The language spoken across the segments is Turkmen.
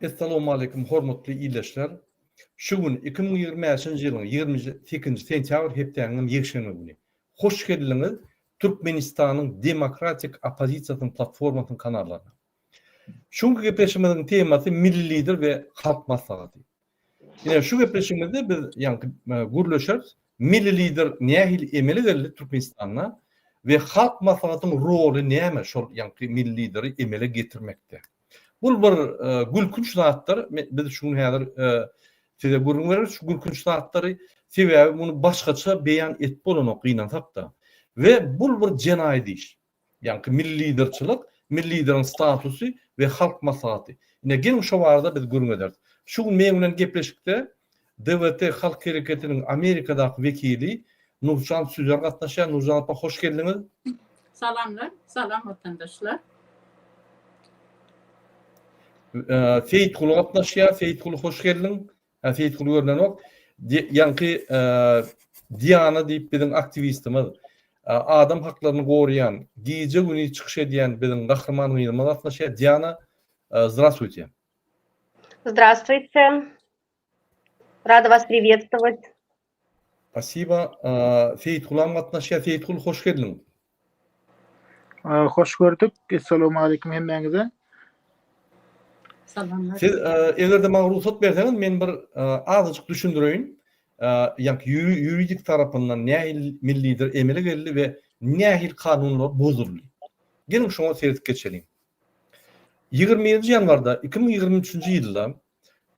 Essalawmaleýkum hormatly ildeşler! Şu gün 2025-nji ýylyň 28-nji sentýabr hepdäniňem ýekşenbe güni. Hoş geldiňiz Türkmenistanyň demokratik oppozisiýasynyň platformasynyň kanallaryna. Şu günki gepleşigimiziň temasy Milli Lider we Halk Maslahaty. Ine şu gepleşigimizde biz ýaňky gürleşeris Milli Lider nähili emele geldi Türkmenistanda we Halk Maslahatynyň roly näme şol ýaňky Milli Lideri emele getirmekde. Bul bir gülkünç zatdyr. Biz şu gün häzir size gürrüň bereris şu gülkünç zatlary. Sebäbi muny başgaça beýan edip bolanok gynansak-da. We bul bir jenaýat iş. Ýaňky milli liderçilik, milli lideriň statusy we halk maslahaty. Ine geliň şo barada biz gürrüň ederis. Şu gün meň bilen gepleşikde DWT halk hereketiniň Amerikadaky wekili Nurjan Süzer gatnaşýar. Nurjan apa hoş geldiňiz. Salamlar, salam watandaşlar. Seýitguly gatnaşýar. Seýitguly hoş geldiň. Hä Seýitguly görnenok. Ýaňky Diana diýip biziň aktiwistimiz, adam haklaryny goraýan, gije-güniz çykyş edýän biziň gahryman gyzymyz gatnaşýar. Diana, zdrastwuyte. Здравствуйте. Rada was privetstowat. Spasiba. Seýitgulam gatnaşýar. Seýitgul hoş geldiň. Hoş gördük. Essalamu aleýkum hemmäňize. Salamlar. Siz eger-de maňa rugsat berseňiz men bir azajyk düşündireýin. Ýaňky ýuridik tarapyndan nähili milli lider emele geldi we nähili kanunlar bozuldy. Geliň şoňa seredip geçeliň. 21-nji ýanwarda 2023-nji ýylda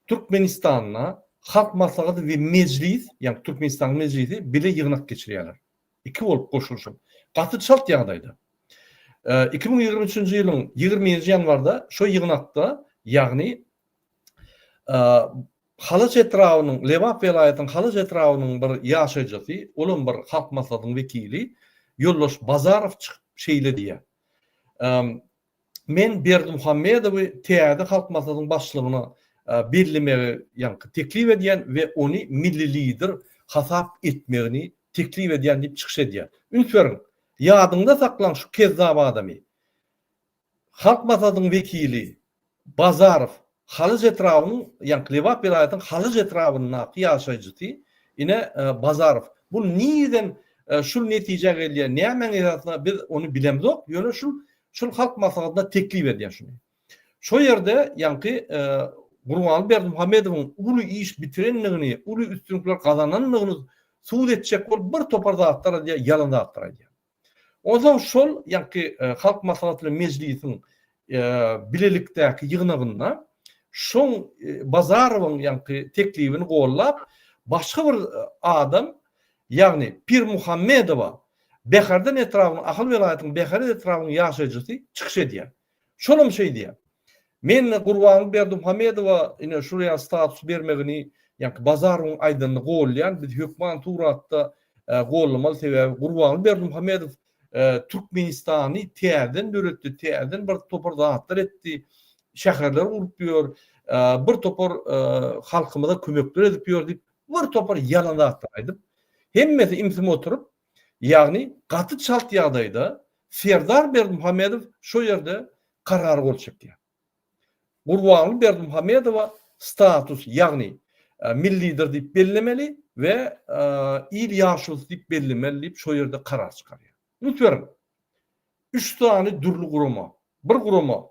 Türkmenistanda Halk Maslahaty we Mejlis, ýagny Türkmenistanyň Mejlisi bile ýygnak geçirýärler. Iki bolup goşulyşyp. Gaty çalt ýagdaýda. 2023-nji ýylyň 20-nji ýanwarda şo ýygnakda, ýagny Halaç etrabynyň, Lebap welaýatynyň Halaç etrabynyň bir ýaşaýjysy, olam bir Halk Maslahatynyň wekili Ýoldaş Bazarow çykyp şeýle diýýär. Men Berdimuhamedowy täze Halk Maslahatynyň başlygyna bellemegi ýaňky teklip edýän we ony milli lider hasap etmegini teklip edýän diýip çykyş edýär. Üns beriň, ýadyňda saklaň şu kezzap adamy. Halk Maslahatynyň wekili Bazarow Halaç etrabynyň, ýaňky Lebap welaýatynyň Halaç etrabyndaky ýaşaýjysy, ine, Bazarow. Bu nireden şul netijä gelýär, nämäň esasynda biz ony bilemzok, ýöne şul şul Halk Maslahatyna teklip edýär şuny. Şo ýerde ýaňky Gurbanguly Berdimuhamedowyň uly iş bitirendigini, uly üstünlikler gazanandygyny subut etjek bolup bir topar zatlar aýdýar, ýalan zatlar aýdýar. Onsoň şol ýaňky Halk Maslahaty bilen Mejlisiň bilelikdäki ýygnagynda şoň Bazarowyň ýaňky teklibini gollap, başga bir adam, ýagny Pirmuhammedowa, Bäherden etrabynyň, Ahal welaýatynyň Bäherden etrabynyň ýaşaýjysy çykyş edýär. Şolam şeý diýýär. Men Gurbanguly Berdimuhamedowa ine şul ýaly status bermegini, ýaňky Bazarowyň aýdanyny gollaýan, biz hökman suratda gollamaly, sebäbi Gurbanguly Berdimuhamedow Türkmenistany täzeden döretdi, täzeden bir topar zatlar etdi, şäherler gurup ýör, bir topar halkymyza kömekler edip ýör diýip, bir topar ýalan zatlar aýdyp, hemmesi imsim oturyp, ýagny gaty çalt ýagdaýda Serdar Berdimuhamedow şo ýerde karara gol çekýär. Gurbanguly Berdimuhamedowa status, ýagny milli lider diýip bellemeli we il ýaşulusy diýip bellemeli diýip şo ýerde karar çykarýar. Üns beriň. Üç sany dürli gurama, bir gurama,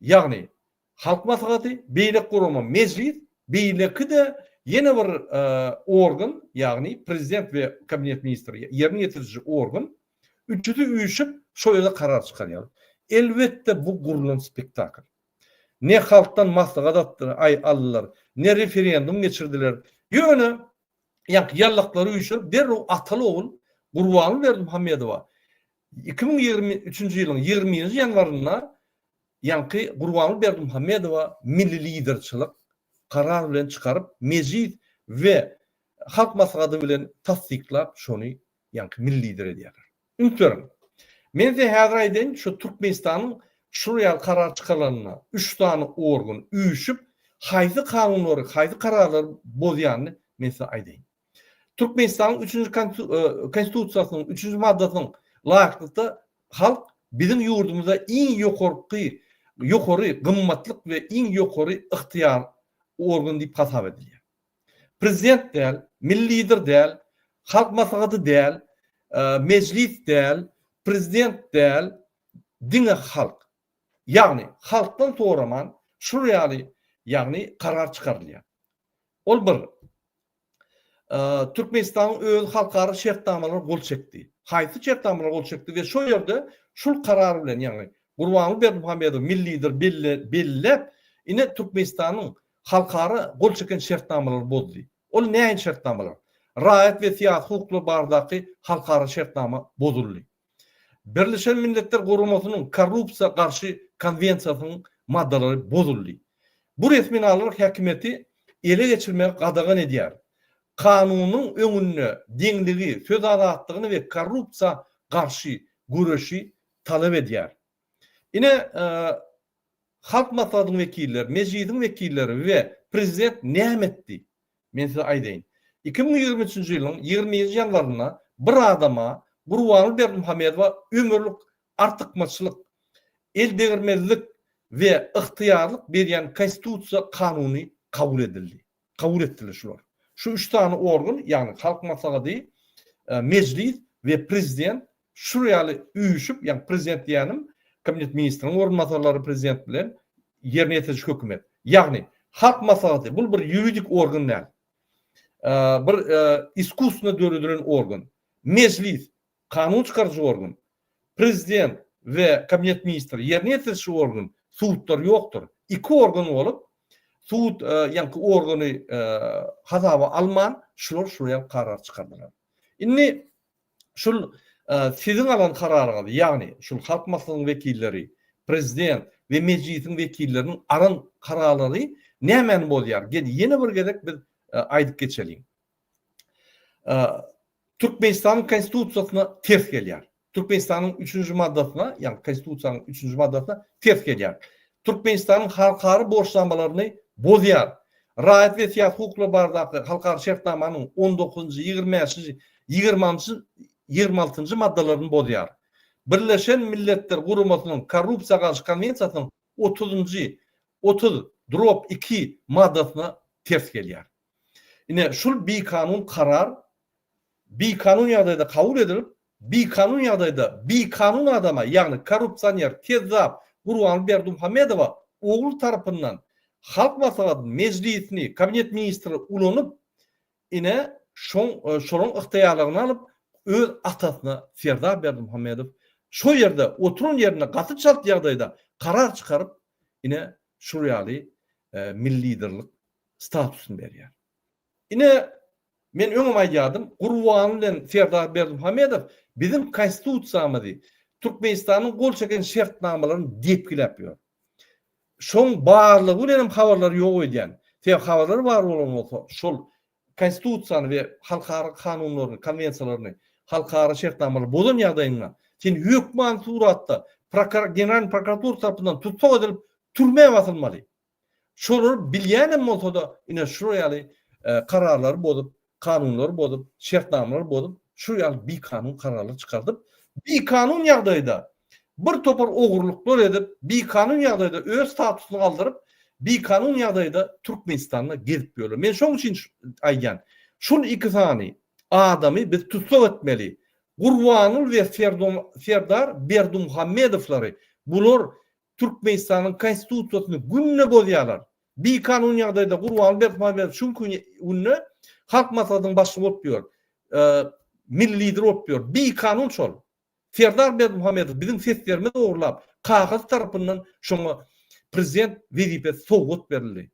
ýagny Halk Maslahaty, beýleki gurama Mejlis, beýleki-de ýene bir organ, ýagny Prezident we Kabinet ministri, ýerine ýetiriji organ, üçüsi üýşüp şo ýerde karar çykarýarlar. Elbetde bu gurlan spektakl. Ne halkdan maslahat atdylar, aý aldylar, ne referendum geçirdiler. Ýöne ýaňky ýallaklary üýşürip derrew ataly-ogul Gurbanguly Berdimuhamedowa 2023-nji ýylyň 21-nji ýanwarynda ýaňky Gurbanguly Berdimuhamedowa milli liderçilik karar bilen çykaryp, Mejlis we Halk Maslahaty bilen tassyklap şony ýaňky milli lider edýärler. Üns beriň. Men size häzir aýdaýyn, şu Türkmenistanyň şul ýaly karar çykarylanda üç sany organ üýşüp haýsy kanunlary, haýsy kararlary bozýanyny men size aýdaýyn. Türkmenistanyň üçünji Konstitusiýasynyň üçünji maddasynyň laýyklykda halk biziň ýurdumyzda iň ýokarky. ýokary gymmatlyk we iň ýokary ygtyýar organ diýip hasap edilýär. Prezident däl, milli lider däl, Halk Maslahaty däl, Mejlis däl, prezident däl, diňe halk. Ýagny halkdan soraman şul ýaly ýagny karar çykarylýar. Ol bir. Türkmenistanyň özi halkara şertnamalara gol çekdi. Haýsy şertnamalara gol çekdi we şo ýerde şul karar bilen ýagny Gurbanguly Berdimuhamedow milli lider belläp ine Türkmenistanyň halkara gol çeken şertnamalary bozdy. Ol nähili şertnamalar? Raýat we syýasy hukuklar baradaky halkara şertnama bozuldy. Birleşen Milletler Guramasynyň Korrupsiýa garşy konwensiýasynyň maddalary bozuldy. Bu resminamalar häkimiýeti ele geçirmegi gadagan edýär. Kanunyň öňünde deňligi, söz azatlygyny we korrupsiýa garşy göreşi talap edýär. Ine, Halk Maslahatynyň wekilleri, Mejlisiň wekilleri we prezident näme etdi? Men size aýdaýyn. 2023-nji ýylyň 21-nji ýanwarynda bir adama, Gurbanguly Berdimuhamedowa ömürlik artykmaçlyk, eldegirmezlik we ygtyýarlyk berýän Konstitusiýa kanuny kabul edildi. Kabul etdiler şular. Şu üç sany organ, ýagny Halk Maslahaty, Mejlis we Prezident şul ýaly üýşüp, ýagny Prezident diýýänim, Kabinet ministriniň orunbasarlary Prezident bilen ýerine ýetiriji hökümet. Ýagny Halk Maslahaty bul bir ýuridik organ däl. Bir iskusstwno döredilen organ. Mejlis kanun çykaryjy organ. Prezident we Kabinet ministri ýerine ýetiriji organ, sudlar ýokdur. Iki organ bolup, sud ýaňky organy hasaba alman, şular şular ýaly karar çykardylar. Indi şul siziň alan kararyňyz, ýagny şul Halk Maslahatynyň wekilleri, Prezident we Mejlisiň wekilleriniň alan kararlary nämäni bozýar? Gel ýene bir gezek biz aýdyp geçeliň. Türkmenistanyň Konstitusiýasyna ters gelýär. Türkmenistanyň üçünji maddasyna, ýagny Konstitusiýanyň üçünji maddasyna ters gelýär. Türkmenistanyň halkara borçnamalaryny bozýar. Raýat we syýasy hukuklar baradaky halkara şertnamanyň on dokuzynjy, 25-nji, 20-njy, 26-njy maddalaryny bozýar. Birleşen Milletler Guramasynyň Korrupsiýa garşy konwensiýasynyň otuzynjy, 30 drop 2 maddasyna ters gelýär. Ine, şul bikanun karar bikanun ýagdaýda kabul edilip, bikanun ýagdaýda bikanun adama, ýagny korrupsioner, kezzap Gurbanguly Berdimuhamedowa ogly tarapyndan Halk Maslahatyny, Mejlisini, Kabinet ministri ulanyp, ine, şoň, şolaryň ygtyýarlygyny alyp, öz atasyna Serdar Berdimuhamedow şo ýerde, oturan ýerinde gaty çalt ýagdaýda karar çykaryp, ine, şul ýaly milli liderlik statusyny berýär. Ine, men öňem aýdýardym, Gurbanguly bilen Serdar Berdimuhamedow biziň Konstitusiýamyzy, Türkmenistanyň gol çeken şertnamalaryny depgiläp ýör. Şoň barlygy bilen hem habarlary ýok edýän. Sebäbi habarlary bar bolan bolsa, şol Konstitusiýany we halkara kanunlaryny, konwensiýalaryny, halkara şertnamalary bozan ýagdaýyňda, sen hökman suratda Generalnyý prokuratura tarapyndan tussag edilip, türmä basylmaly. Şolary bilýänem bolsa-da, ine şular ýaly kararlary bozup, kanunlary bozup, şertnamalary bozup, şu ýaly bikanun kararlar çykardyp, bikanun ýagdaýda bir topar ogurlyklar edip, bikanun ýagdaýda öz statusyny galdyryp, bikanun ýagdaýda Türkmenistanda gezip ýörler. Men şoň üçin aýdýan, şul iki sany adamy biz tussag etmeli. Gurbanguly we Serdar Berdimuhamedowlary bular Türkmenistanyň Konstitusiýasyny günde bozýarlar. Bikanun ýagdaýda Gurbanguly Berdimuhamedow şu günde Halk Maslahatynyň başlygy bolup ýör. Milli lider bolup ýör. Bikanun şol. Serdar Berdimuhamedow biziň seslerimizi ogurlap, kakasy tarapyndan şoňa prezident wezipesi sowgat berildi.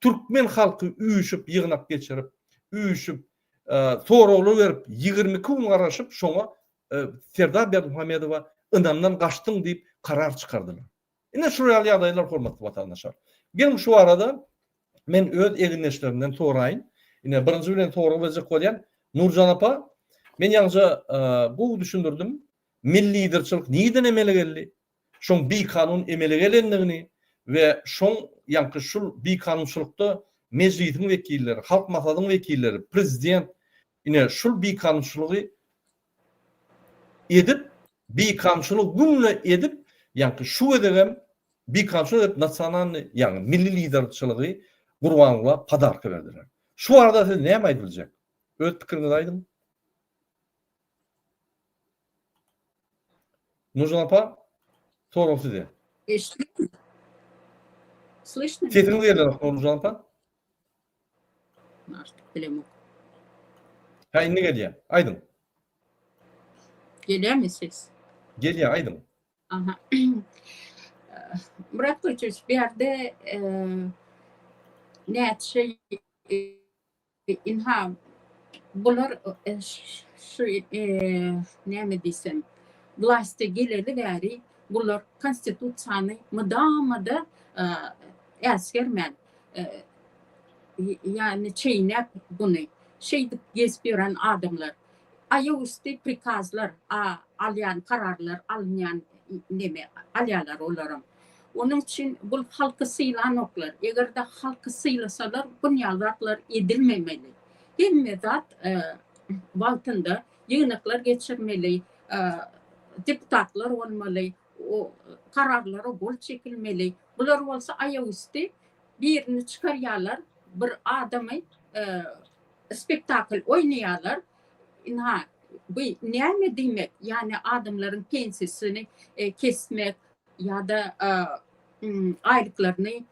Türkmen halky üýşüp ýygnak geçirip, üýşüp, soraglar berip, 22 gün garaşyp şoňa Serdar Berdimuhamedowa ynamdan gaçdyň diýip karar çykardylar. Ine şular ýaly ýagdaýlar hormatly watandaşlar. Geliň şu barada men öz egindeşlerimden soraýyn. Ine birinji bilen sorag berjek bolýan Nurjan apa, men ýaňja gowy düşündirdim. Milli liderçilik nirden emele geldi? Şoň bikanun emele gelendigini we şoň ýaňky şul bikanunçylykda Mejlisiň wekilleri, Halk Maslahatynyň wekilleri, prezident ine şul bikanunçylygy edip, bikanunçylygy günde edip, ýaňky şu gezegem. Bikanun edip nasionalnyý, ýagny milli liderçiligi Gurbangula podarka berdiler. Şu barada siz näme aýdyp biljek? Öz pikiriňizi aýdyň. Nurjan apa, sorag size. Eşitdikmi? Slyşno? Sesiňiz gelenok Nurjan apa. Artık bilemok. Hä indi gelýär. Aýdyň. Gelýärmi ses? Gelýär, aýdyň. Aha. Murat Gylyçowiç, bu ýerde näçe Ynha, bular şu näme diýsem, wlaste geleli bäri bular konstitusiýany mydama-da äsgermän, ýagny çeýnäp buny şeýdip gezip ýören adamlar. Aýak üsti prikazlar alýan kararlar alynýan neme alýarlar olaram. Onuň üçin bul halky sylanoklar. Eger-de halky sylasalar bunýaly zatlar edilmemeli. Hemme zat wagtynda ýygnaklar geçirmeli, deputatlar bolmaly, kararlara gol çekilmeli. Bular bolsa aýak üsti birini çykarýarlar, bir adamy spektakl oýnaýarlar. Ynha, bu näme diýmek? Ýagny adamlaryň pensiýasyny kesmek ýa-da aýlyklaryny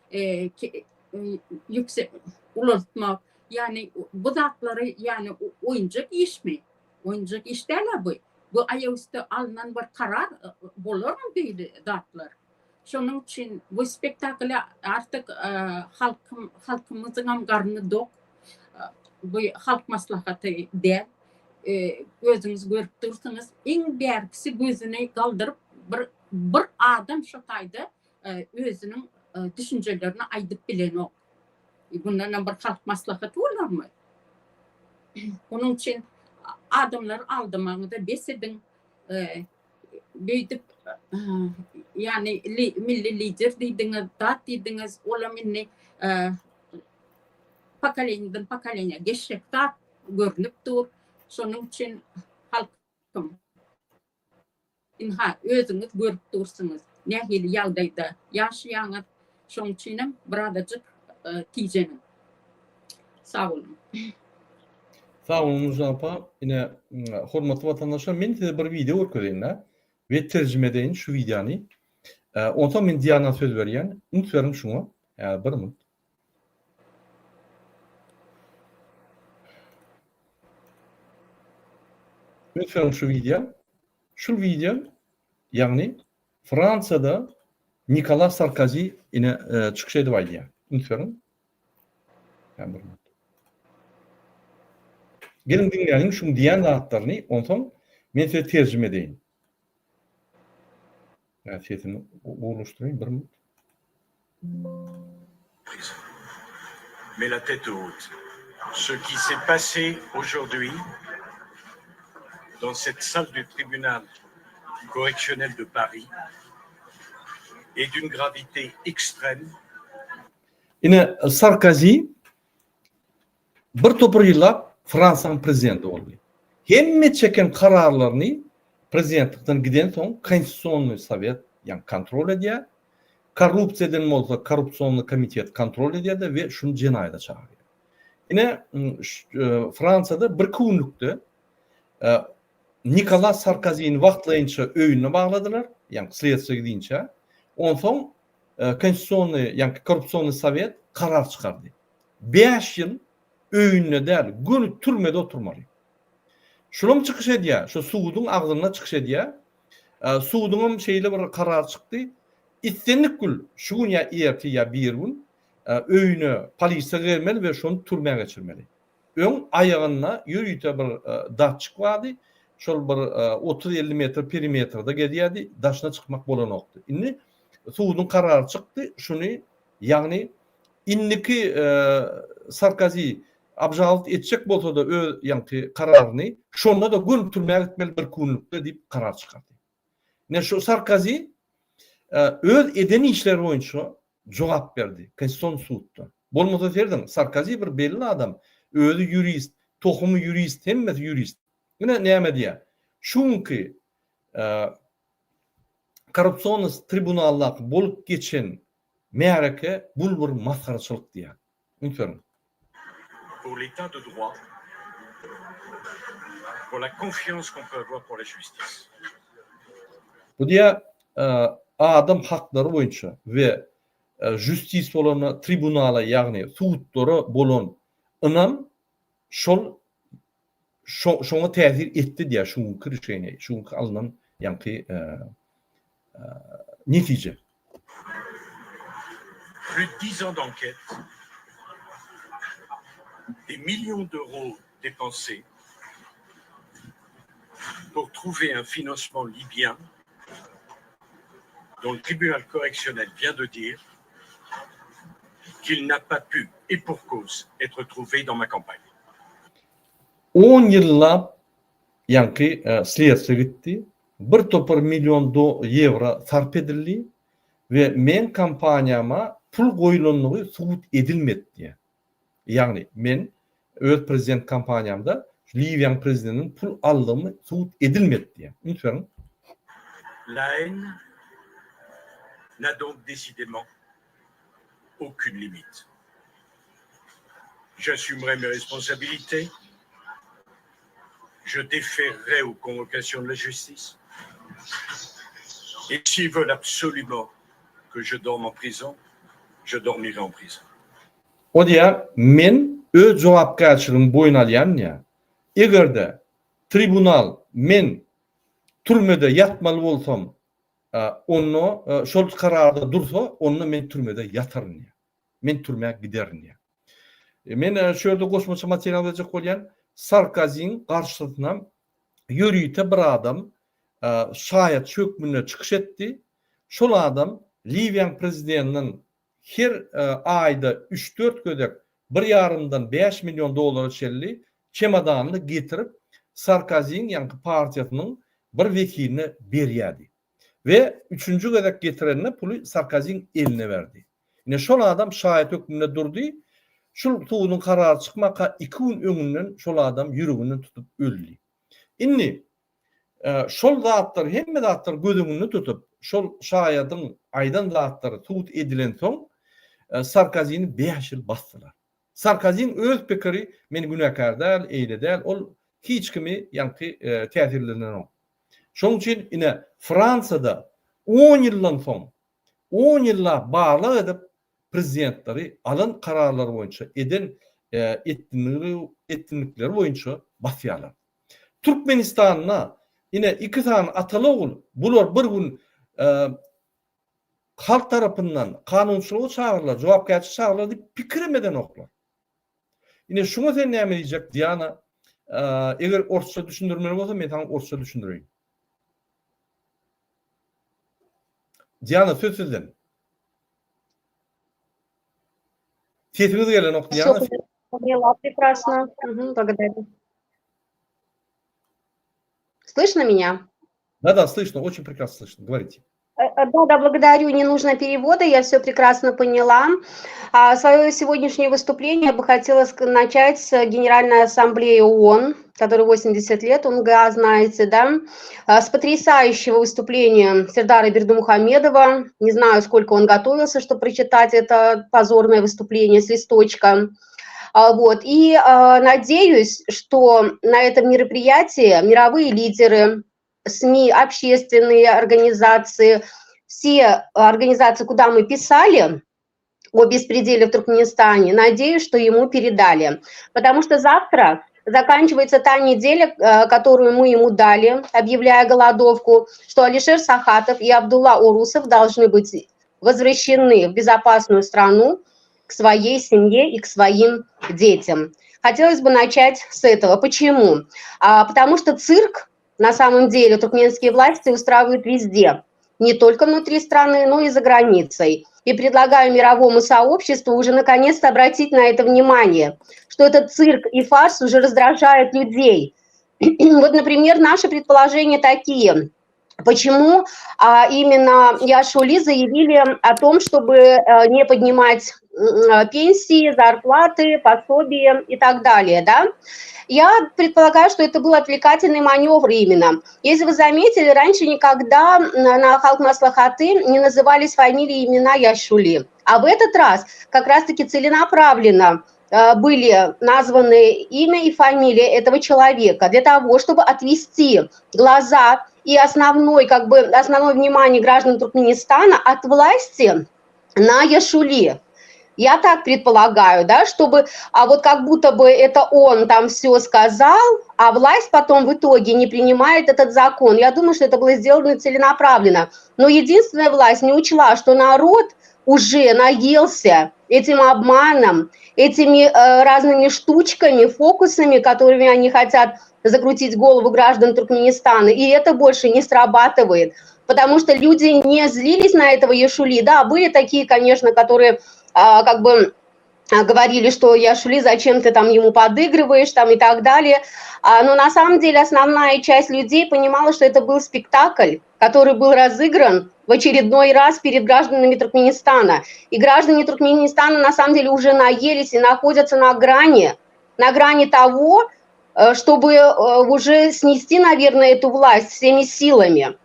ýüksek ulaltmak. Ýagny bu zatlary ýagny oýunjak işmi? Oýunjak iş däl-ä bu. Bu aýagüsti alnan bir karar bolarmy beýle zatlar? Şonuň üçin bu spektakla artyk halkym halkymyzyňam garny dok. Bu halk maslahaty däl. Özüňiz görüp dursuňyz. Iň bärkisi gözüni galdyryp bir bir adam şo taýda özüniň düşünjelerini aýdyp bilenok. Bundanam bir halk maslahaty bolarmy? Onuň üçin adamlary aldamagyňyza bes ediň. Beýdip, ýagny milli lider diýdiňiz, zat diýdiňiz, olam indi pokoleniýadan pokoleniýa geçjek zat görnüp dur. Şonuň üçin halkym, ynha, özüňiz görüp dursuňyz, nähili ýagdaýda ýaşaýaňyz. Şonuň üçinem birazajyk tijeniň. Sag boluň. Sag boluň Nurjan apa. Ine hormatly watandaşlar men size bir wideo görkezeýin-de we terjime edeýin şu wideony. Onsoň men Diana söz berýän. Üns beriň şuňa. Häzir bir minut. Üns beriň şu wideo. Şu wideo ýagny Fransiýada Nikolas Sarkozy ine çykyş edip aýdýar. Üns beriň. Geliň diňläliň şuň diýen zatlaryny, onsoň men size terjime edeýin. Ýa sesini gowulaşdyraýyn bir minut. Mais la tête haute. Ce qui s'est passé aujourd'hui dans cette salle du tribunal correctionnel de Paris est d'une gravité extrême. Ine, Sarkozi bir topar ýyllap Fransiýanyň prezidenti boldy. Hemme çeken kararlaryny prezidentlikden gidensoň Konstitusionnyý sowet, ýagny kontrol edýär. Korrupsiýa eden bolsa korrupsionnyý komitet kontrol edýär-de we şuny jenaýata çagyrýar. Ine, Fransiýada birki günlükde Nikolas Sarkozini wagtlaýynça öýünde bagladylar, ýagny sledstwiýa gidinçä. Onsoň Konstitusionnyý, ýagny korrupsionnyý sowet karar çykardy. Bäş ýyl öýünde däl, göni türmede oturmaly. Şulam çykyş edýär, şu suduň agzynda çykyş edýär. Suduňam şeýle bir karary çykdy, islendik gün, şu gün ýa ertir ýa birigün öýüne polisiýa gelmeli we şony türmä geçirmeli. Öň aýagynda ýörite bir datçik bardy, şol bir 30-50 metr perimetrde gezýärdi, daşyna çykmak bolanokdy. Indi suduň karary çykdy, şuny ýagny indiki Sarkozy obžalowat etjek bolsa-da öz ýaňky kararyny, şonda-da göni türmä gitmeli bir günlükde diýip karar çykardy. Ine şu Sarkozy öz eden işleri boýunça jogap berdi Konstitusion sudda. Bolmasa serediň, Sarkozy bir belli adam, özi ýurist, tohumy ýurist, hemmesi ýurist. Ine näme diýýär. Şu günki. Korrupsion tribunaldaky bolup geçen märeke bul bir masgaraçylyk diýýär. Üns beriň. Pour l'état de droit, pour la confiance qu'on peut avoir pour la justice. Bu diýýär, adam haklary boýunça we justis bolanda tribunala ýagny sudlara bolan ynam şol şoňa täsir etdi diýýär şu günki rişeniýe, şu günki alnan ýaňky netije. Plus de dix ans d'enquête, des millions d'euros dépensés pour trouver un financement libyen dont le tribunal correctionnel vient de dire qu'il n'a pas pu, et pour cause, être trouvé dans ma campagne. On ýyllap ýaňky sledstwo gitdi, bir topar million do ýewro sarp edildi we meň kompaniýama pul goýulandygy subut edilmedi diýýär. Ýagny men öz prezident kompaniýamda Liwiýanyň prezidentiniň pul aldygymy subut edilmedi diýýär. Üns beriň. La haine n'a donc décidément aucune limite. J'assumerai mes responsabilités, je déférerai aux convocations de la justice et s'ils veulent absolument que je dorme en prison, je dormirai en prison. O diýýär, Men öz jogapkärçiligimi boýun alýan diýýär. Eger-de tribunal men türmede ýatmaly bolsam, onda şol kararda dursa, onda men türmede ýataryn diýýär. Men türmä giderin diýýär. Men şu ýerde goşmaça material berjek bolýan. Sarkozyň garşysyna ýörite bir adam şaýatçy hökmünde çykyş etdi. Şol adam Liwiýanyň prezidentiniň her aýda üç-dört gezek bir ýarymdan bäş million dollara çenli çemodanyny getirip Sarkozyň ýaňky partiýasynyň bir wekiline berýärdi. We üçünji gezek getirende puly Sarkozyň eline berdi. Ine şol adam şaýat hökmünde durdy. Şul suduň karary çykmaka iki gün öňünden şol adam ýüreginden tutup öldi. Indi şol zatlary hemme zatlary göz öňünde tutup şol şaýadyň aýdan zatlary subut edilensoň Sarkozyny bäş ýyl basdylar. Sarkozyň öz pikiri men günäkär däl, eýle däl, ol hiç kimi ýaňky täsirlenenok. Şonuň üçin ine Fransiýada on ýyldan soň on ýyllap barlag edip prezidentleri alan kararlary boýunça eden etdinlikleri boýunça basýarlar. Türkmenistanda ine iki sany ataly-ogul bular bir gün halk tarapyndan kanunçylyga çagyrylar, jogapkärçilige çagyrylar diýip pikirem edenoklar. Ine şuňa sen näme diýjek Diana? Eger orsça düşündirmeli bolsa men saňa orsça düşündireýin. Diana söz sizden. Sesiňiz gelenok Diana. Поняла прекрасно. Угу, благодарю. Слышно меня? Да, да, слышно, очень прекрасно слышно. Говорите. Э, э, да, да, благодарю, не нужно перевода, я все прекрасно поняла. А, свое сегодняшнее выступление я бы хотела начать с Генеральной Ассамблеи ООН, которой 80 лет, УНГА, знаете, да, а, с потрясающего выступления Сердара Бердымухамедова. Не знаю, сколько он готовился, чтобы прочитать это позорное выступление с листочка. А, вот. И надеюсь, что на этом мероприятии мировые лидеры, СМИ, общественные организации, все организации, куда мы писали о беспределе в Туркменистане, надеюсь, что ему передали. Потому что завтра заканчивается та неделя, э, которую мы ему дали, объявляя голодовку, что Алишер Сахатов и Абдулла Урусов должны быть возвращены в безопасную страну к своей семье и к своим детям. Хотелось бы начать с этого. Почему? А, потому что цирк на самом деле туркменские власти устраивают везде, не только внутри страны, но и за границей. И предлагаю мировому сообществу уже наконец-то обратить на это внимание, что этот цирк и фарс уже раздражают людей. Вот, например, наши предположения такие. Почему а, именно Яшули заявили о том, чтобы э, не поднимать пенсии, зарплаты, пособия и так далее, да. Я предполагаю, что это был отвлекательный маневр именно. Если вы заметили, раньше никогда на Халк Маслахаты не назывались фамилии и имена Яшули. А в этот раз как раз-таки целенаправленно были названы имя и фамилия этого человека для того, чтобы отвести глаза и основной, как бы, основное внимание граждан Туркменистана от власти на Яшули. Я так предполагаю, да, чтобы, а вот как будто бы это он там все сказал, а власть потом в итоге не принимает этот закон. Я думаю, что это было сделано целенаправленно. Но единственная власть не учла, что народ уже наелся этим обманом, этими разными штучками, фокусами, которыми они хотят закрутить голову граждан Туркменистана, и это больше не срабатывает, потому что люди не злились на этого Яшули. Да, были такие, конечно, которые как бы говорили, что Яшули, зачем ты там ему подыгрываешь там и так далее. Но на самом деле основная часть людей понимала, что это был спектакль, который был разыгран в очередной раз перед гражданами Туркменистана. И граждане Туркменистана на самом деле уже наелись и находятся на грани, на грани того, чтобы уже снести, наверное, эту власть всеми силами.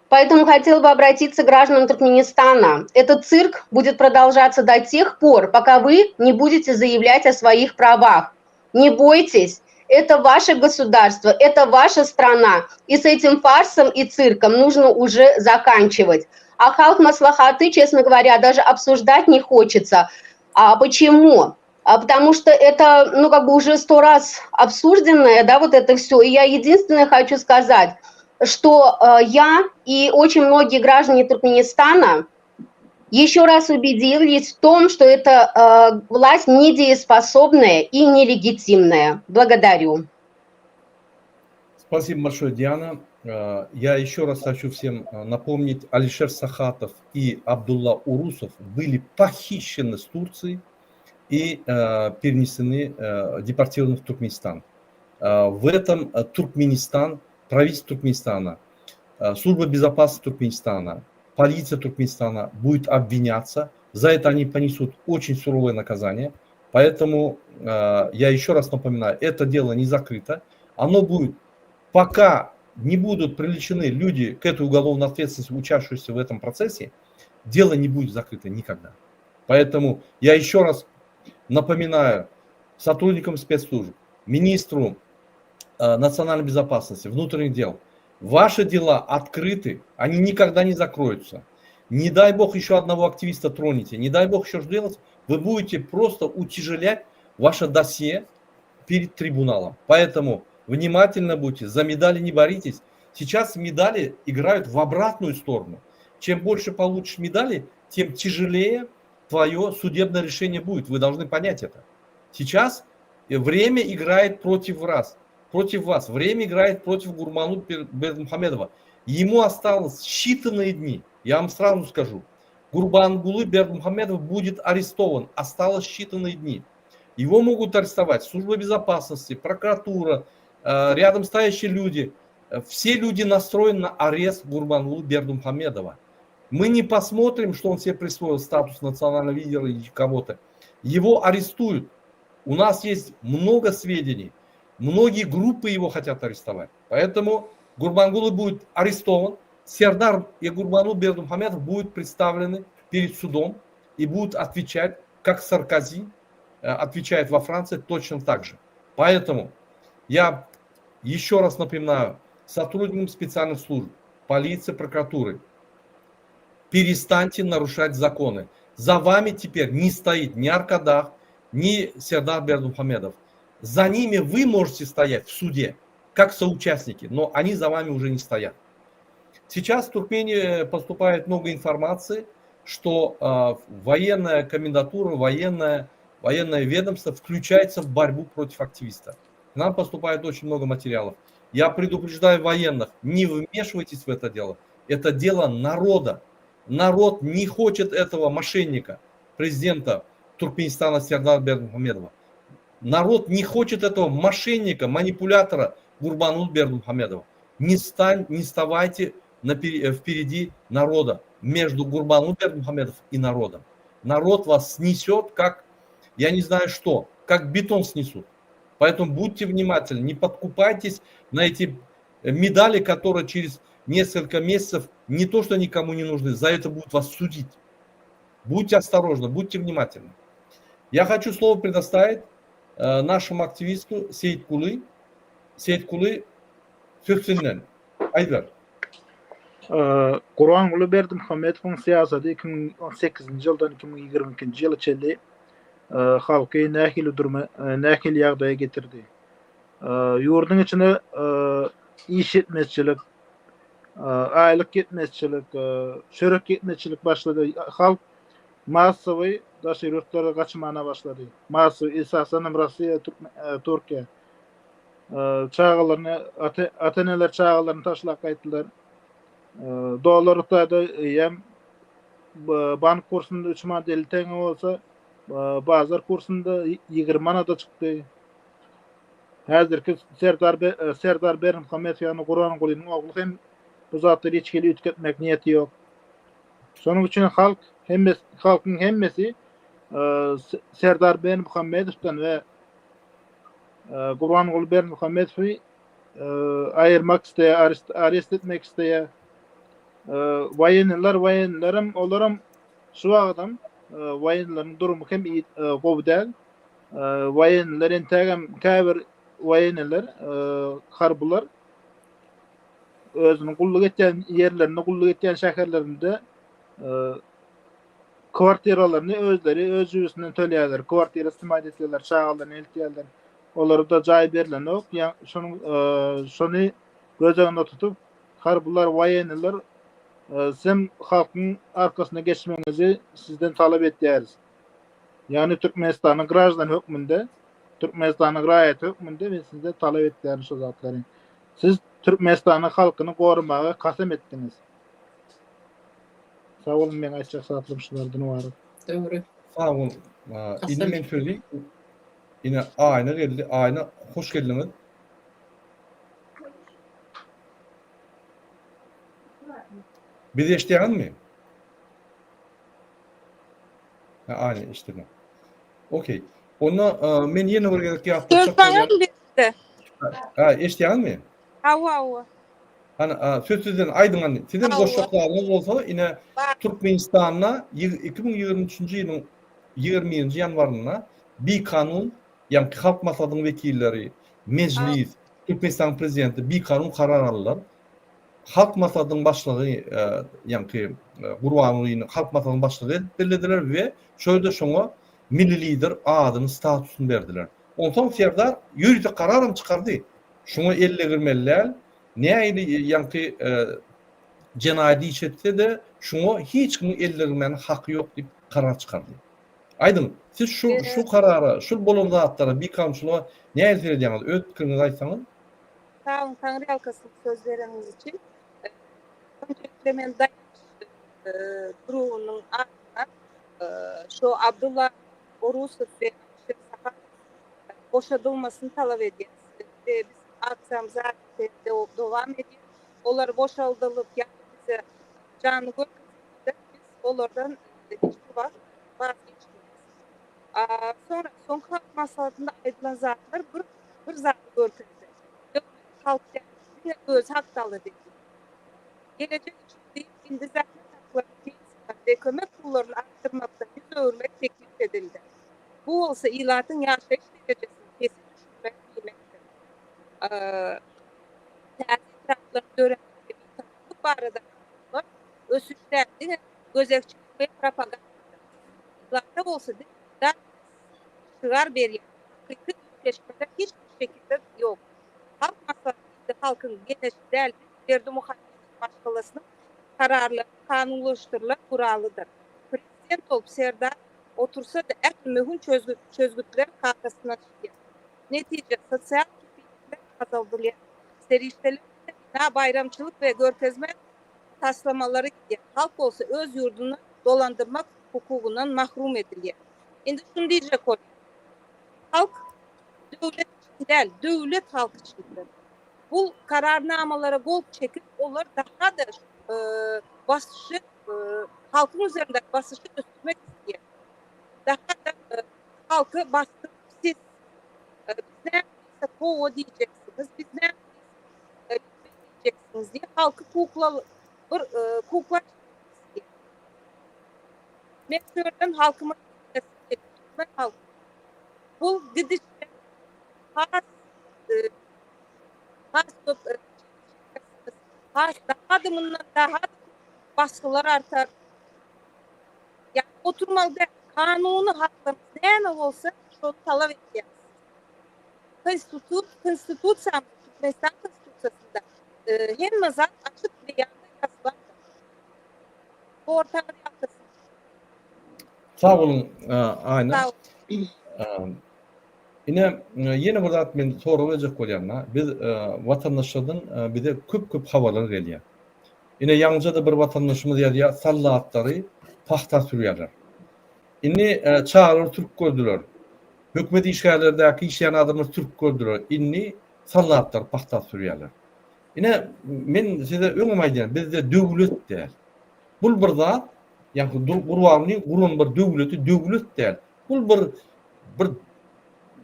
Поэтому хотела бы обратиться к гражданам Туркменистана. Этот цирк будет продолжаться до тех пор, пока вы не будете заявлять о своих правах. Не бойтесь, это ваше государство, это ваша страна. И с этим фарсом и цирком нужно уже заканчивать. А Халк Маслахаты, честно говоря, даже обсуждать не хочется. А почему? А потому что это, ну, как бы уже 100 раз обсужденное, да, вот это все. И я единственное хочу сказать, что я и очень многие граждане Туркменистана еще раз убедились в том, что эта власть недееспособная и нелегитимная. Благодарю. Спасибо большое, Диана. Я еще раз хочу всем напомнить, Алишер Сахатов и Абдулла Урусов были похищены с Турции и перенесены, депортированы в Туркменистан. В этом Туркменистан, правительство Туркменистана, служба безопасности Туркменистана, полиция Туркменистана будет обвиняться. За это они понесут очень суровое наказание. Поэтому я еще раз напоминаю, это дело не закрыто. Оно будет, пока не будут привлечены люди к этой уголовной ответственности, участвующие в этом процессе, дело не будет закрыто никогда. Поэтому я еще раз напоминаю сотрудникам спецслужб, министру национальной безопасности, внутренних дел, ваши дела открыты, они никогда не закроются. Не дай бог еще одного активиста тронете, не дай бог еще что делать, вы будете просто утяжелять ваше досье перед трибуналом. Поэтому внимательно будьте, за медали не боритесь. Сейчас медали играют в обратную сторону. Чем больше получишь медали, тем тяжелее твое судебное решение будет. Вы должны понять это. Сейчас время играет против вас. Против вас. Время играет против Гурбангулы Бердымухамедова. Ему осталось считанные дни. Я вам сразу скажу. Гурбангулы Бердымухамедов будет арестован. Осталось считанные дни. Его могут арестовать служба безопасности, прокуратура, рядом стоящие люди. Все люди настроены на арест Гурбангулы Бердымухамедова. Мы не посмотрим, что он себе присвоил статус национального лидера или кого-то. Его арестуют. У нас есть много сведений. Многие группы его хотят арестовать. Поэтому Гурбангулы будет арестован. Сердар и Гурбангулы Бердымухамедов будут представлены перед судом и будут отвечать, как Саркози отвечает во Франции, точно так же. Поэтому я еще раз напоминаю сотрудникам специальных служб, полиции, прокуратуры, перестаньте нарушать законы. За вами теперь не стоит ни Аркадаг, ни Сердар Бердымухамедов. За ними вы можете стоять в суде, как соучастники, но они за вами уже не стоят. Сейчас в Туркмении поступает много информации, что военная комендатура, военное ведомство включается в борьбу против активистов. К нам поступает очень много материалов. Я предупреждаю военных, не вмешивайтесь в это дело. Это дело народа. Народ не хочет этого мошенника, президента Туркменистана Сердара Бердымухамедова. Народ не хочет этого мошенника, манипулятора Гурбангулы Бердымухамедова. Не вставайте впереди народа, между Гурбангулы Бердымухамедов и народом. Народ вас снесет, как, я не знаю что, как бетон снесут. Поэтому будьте внимательны, не подкупайтесь на эти медали, которые через несколько месяцев не то, что никому не нужны, за это будут вас судить. Будьте осторожны, будьте внимательны. Я хочу слово предоставить э, нашему активисту Сейткулы. Сейткулы söz senden. Aýdyber. Gurbanguly Berdimuhamedowyň syýasaty 2018-nji ýyldan 2022-nji ýyla çenli halky nähili durma, nähili ýagdaýa getirdi? Ýurduň içinde iş ýetmezçilik, aýlyk ýetmezçilik, çörek ýetmezçilik başlady. Halk massowy daşary ýurtlara gaçmana başlady. Massowy, esasan hem Russiýa, Türkiýe. Çagalaryny, ata-eneler çagalaryny taşlap gaýtdylar. Dollar Hytaýda eýýäm bank kursunda 3 manat 50 teňňe bolsa, bazar kursunda 20 manada çykdy. Häzirki Serdar Serdar Berdimuhamedow ýagny Gurbangulynyň ogly hem bu zatlary hiç hili üýtgetmek niýeti ýok. Şonuň üçin halk hemmesi halkyň hemmesi Serdar Berdimuhamedowdan we Gurbanguly Berdimuhamedowy aýyrmak isleýär, arest, arest etmek isleýär. Waýenniler, waýennilerem, olaram şu wagtam waýennileriň durumy hem gowy däl. Waýenniler entägem käbir waýenniler, harbylar özüniň gulluk etýän ýerlerinde, gulluk etýän şäherlerinde Kwartiralaryny özleri öz jübüsinden töleýärler. Kwartira snimat etýärler, çagalaryny eltýärler. Olara-da jaý berlenok. Ýa şonuň şony göz öňünde tutup, harbylar, woýenniler sizem halkyň arkasyna geçmegiňizi sizden talap etýäris. Ýagny Türkmenistanyň graždany hökmünde, Türkmenistanyň raýaty hökmünde men sizden talap etýärin şu zatlary. Siz Türkmenistanyň halkyny goramaga kasam etdiňiz. Sag boluň meň aýtjak zatlarym şulardan ybarat. Dogry. Sag bol. Indi men sözi ine Aýna geldi. Aýna hoş geldiňiz. Bizi eşidýäňizmi? Ha, Aýna eşidilmez. Okey. Onda men ýene bir gezek ýatlatjak Söz maňa berildi. Ha, eşidýäňizmi? Hawa, hawa. Hany, söz sizden aýdyň hany. Sizem goşjak zadyňyz bolsa, ine Türkmenistanda 2023-nji ýylyň 21-nji ýanwarynda bikanun, ýagny Halk Maslahatynyň wekilleri, Mejlis, Türkmenistanyň prezidenti bikanun karar aldylar. Halk Maslahatynyň başlygy, ýagny Gurbangulyny Halk Maslahatynyň başlygy edip bellediler we şo ýerde şoňa Milli Lider adyny, statusyny berdiler. Onsoň Serdar ýörite kararam çykardy. Şuňa el degirmeli däl. Nähili ýaňky jenaýat iş etse-de, şuňa hiç kimiň el degirmäne haky ýok diýip karar çykardy. Aýdyň, siz şu şu karara, şul bolan zatlara, bikanunçylyga nähili seredýäňiz? Öz pikiriňizi aýtsaňyz. Sag boluň, Taňryýalkasyn söz bereniňiz üçin. Önjelikle men Daýanç gurugynyň adyndan şu Abdulla Orusow we Alişer Saparow boşadylmasyny talap edýäris we biz aksiýamyz häzirki dowam edýär. Olar boşaldylyp ýa-da bize janly görkezilse biz olardan hiç bir wagt waz geçmeris. Soňra soňky halk maslahatynda aýdylan zatlar bir bir zady görkezdi. Döwlet halk däl, diňe özi hakda alada edýär. Gelejek üçin diýip indi zähmet haklaryny, pensiýalary we kömek pullaryny artdyrmakdan ýüz öwürmek teklip edildi. Bu bolsa ilatyň ýaşaýyş derejesini pese düşürmek diýmekdir. Täze etraplaryň döremegi we bitaraplyk baradaky arzuwlar ösüş däl, diňe gözegçilik we propagandadyr. Ilata bolsa diňe mydar şygar berýän hakyky üýtgeşmeler hiç bir şekilde ýok. Halk maslahaty indi halkyň geňeşi däl, diňe Berdimuhamedow maşgalasynyň kararlary kanunlaşdyrylan guralydyr. Prezident bolup Serdar otursa-da ähli möhüm çözgütler kakasyndan çykýar. Netije, sosial kepillikler azaldylýar. Serişdeler diňe bina, baýramçylyk we görkezme taslamalara gidýär. Halk bolsa öz ýurduny dolandyrmak hukugyndan mahrum edilýär. Indi şuny diýjek bolýan. Halk döwlet üçin däl, döwlet halk üçindir. Bu kararnamalara gol çekip, olar daha-da basyşy, halkyň üzerindäki basyşy ösdürmek isleýär. Daha-da halky basdyryp siz biz näme diýsek hawa diýjeksiňiz, biz näme diýsek diýjeksiňiz diýip halky kukla bir kukla Men şu ýerden halkyma türkmen halky bu gidişde has has köp has daha-da mundan daha basgylar artar. Ýa oturmaly däl. Kanuny haklarymyz näme bolsa şony talap edýäris. Konstitut konstitusiýamyz Türkmenistan konstitusiýasynda hemme zat açyk beýanda ýazylandyr. Ortaňyz ýalkasyn. Sag boluň Aýna. Ine ýene bir zat men sorag berjek bolýan-da. Biz watandaşlardan bize köp-köp habarlar gelýär. Ine ýaňyja-da bir watandaşymyz ýazýar, sallatlary pagta sürýärler. Indi çagalary sürüp gördüler. Hökümet işgärlerdäki işleýän adamlar sürüp gördüler. Indi sallatlary pagta sürýärler. Ine men size öňem aýdýan, bizde döwlet däl. Bul bir zat, ýagny Gurbangulyň guran bir döwleti döwlet däl. Bul bir bir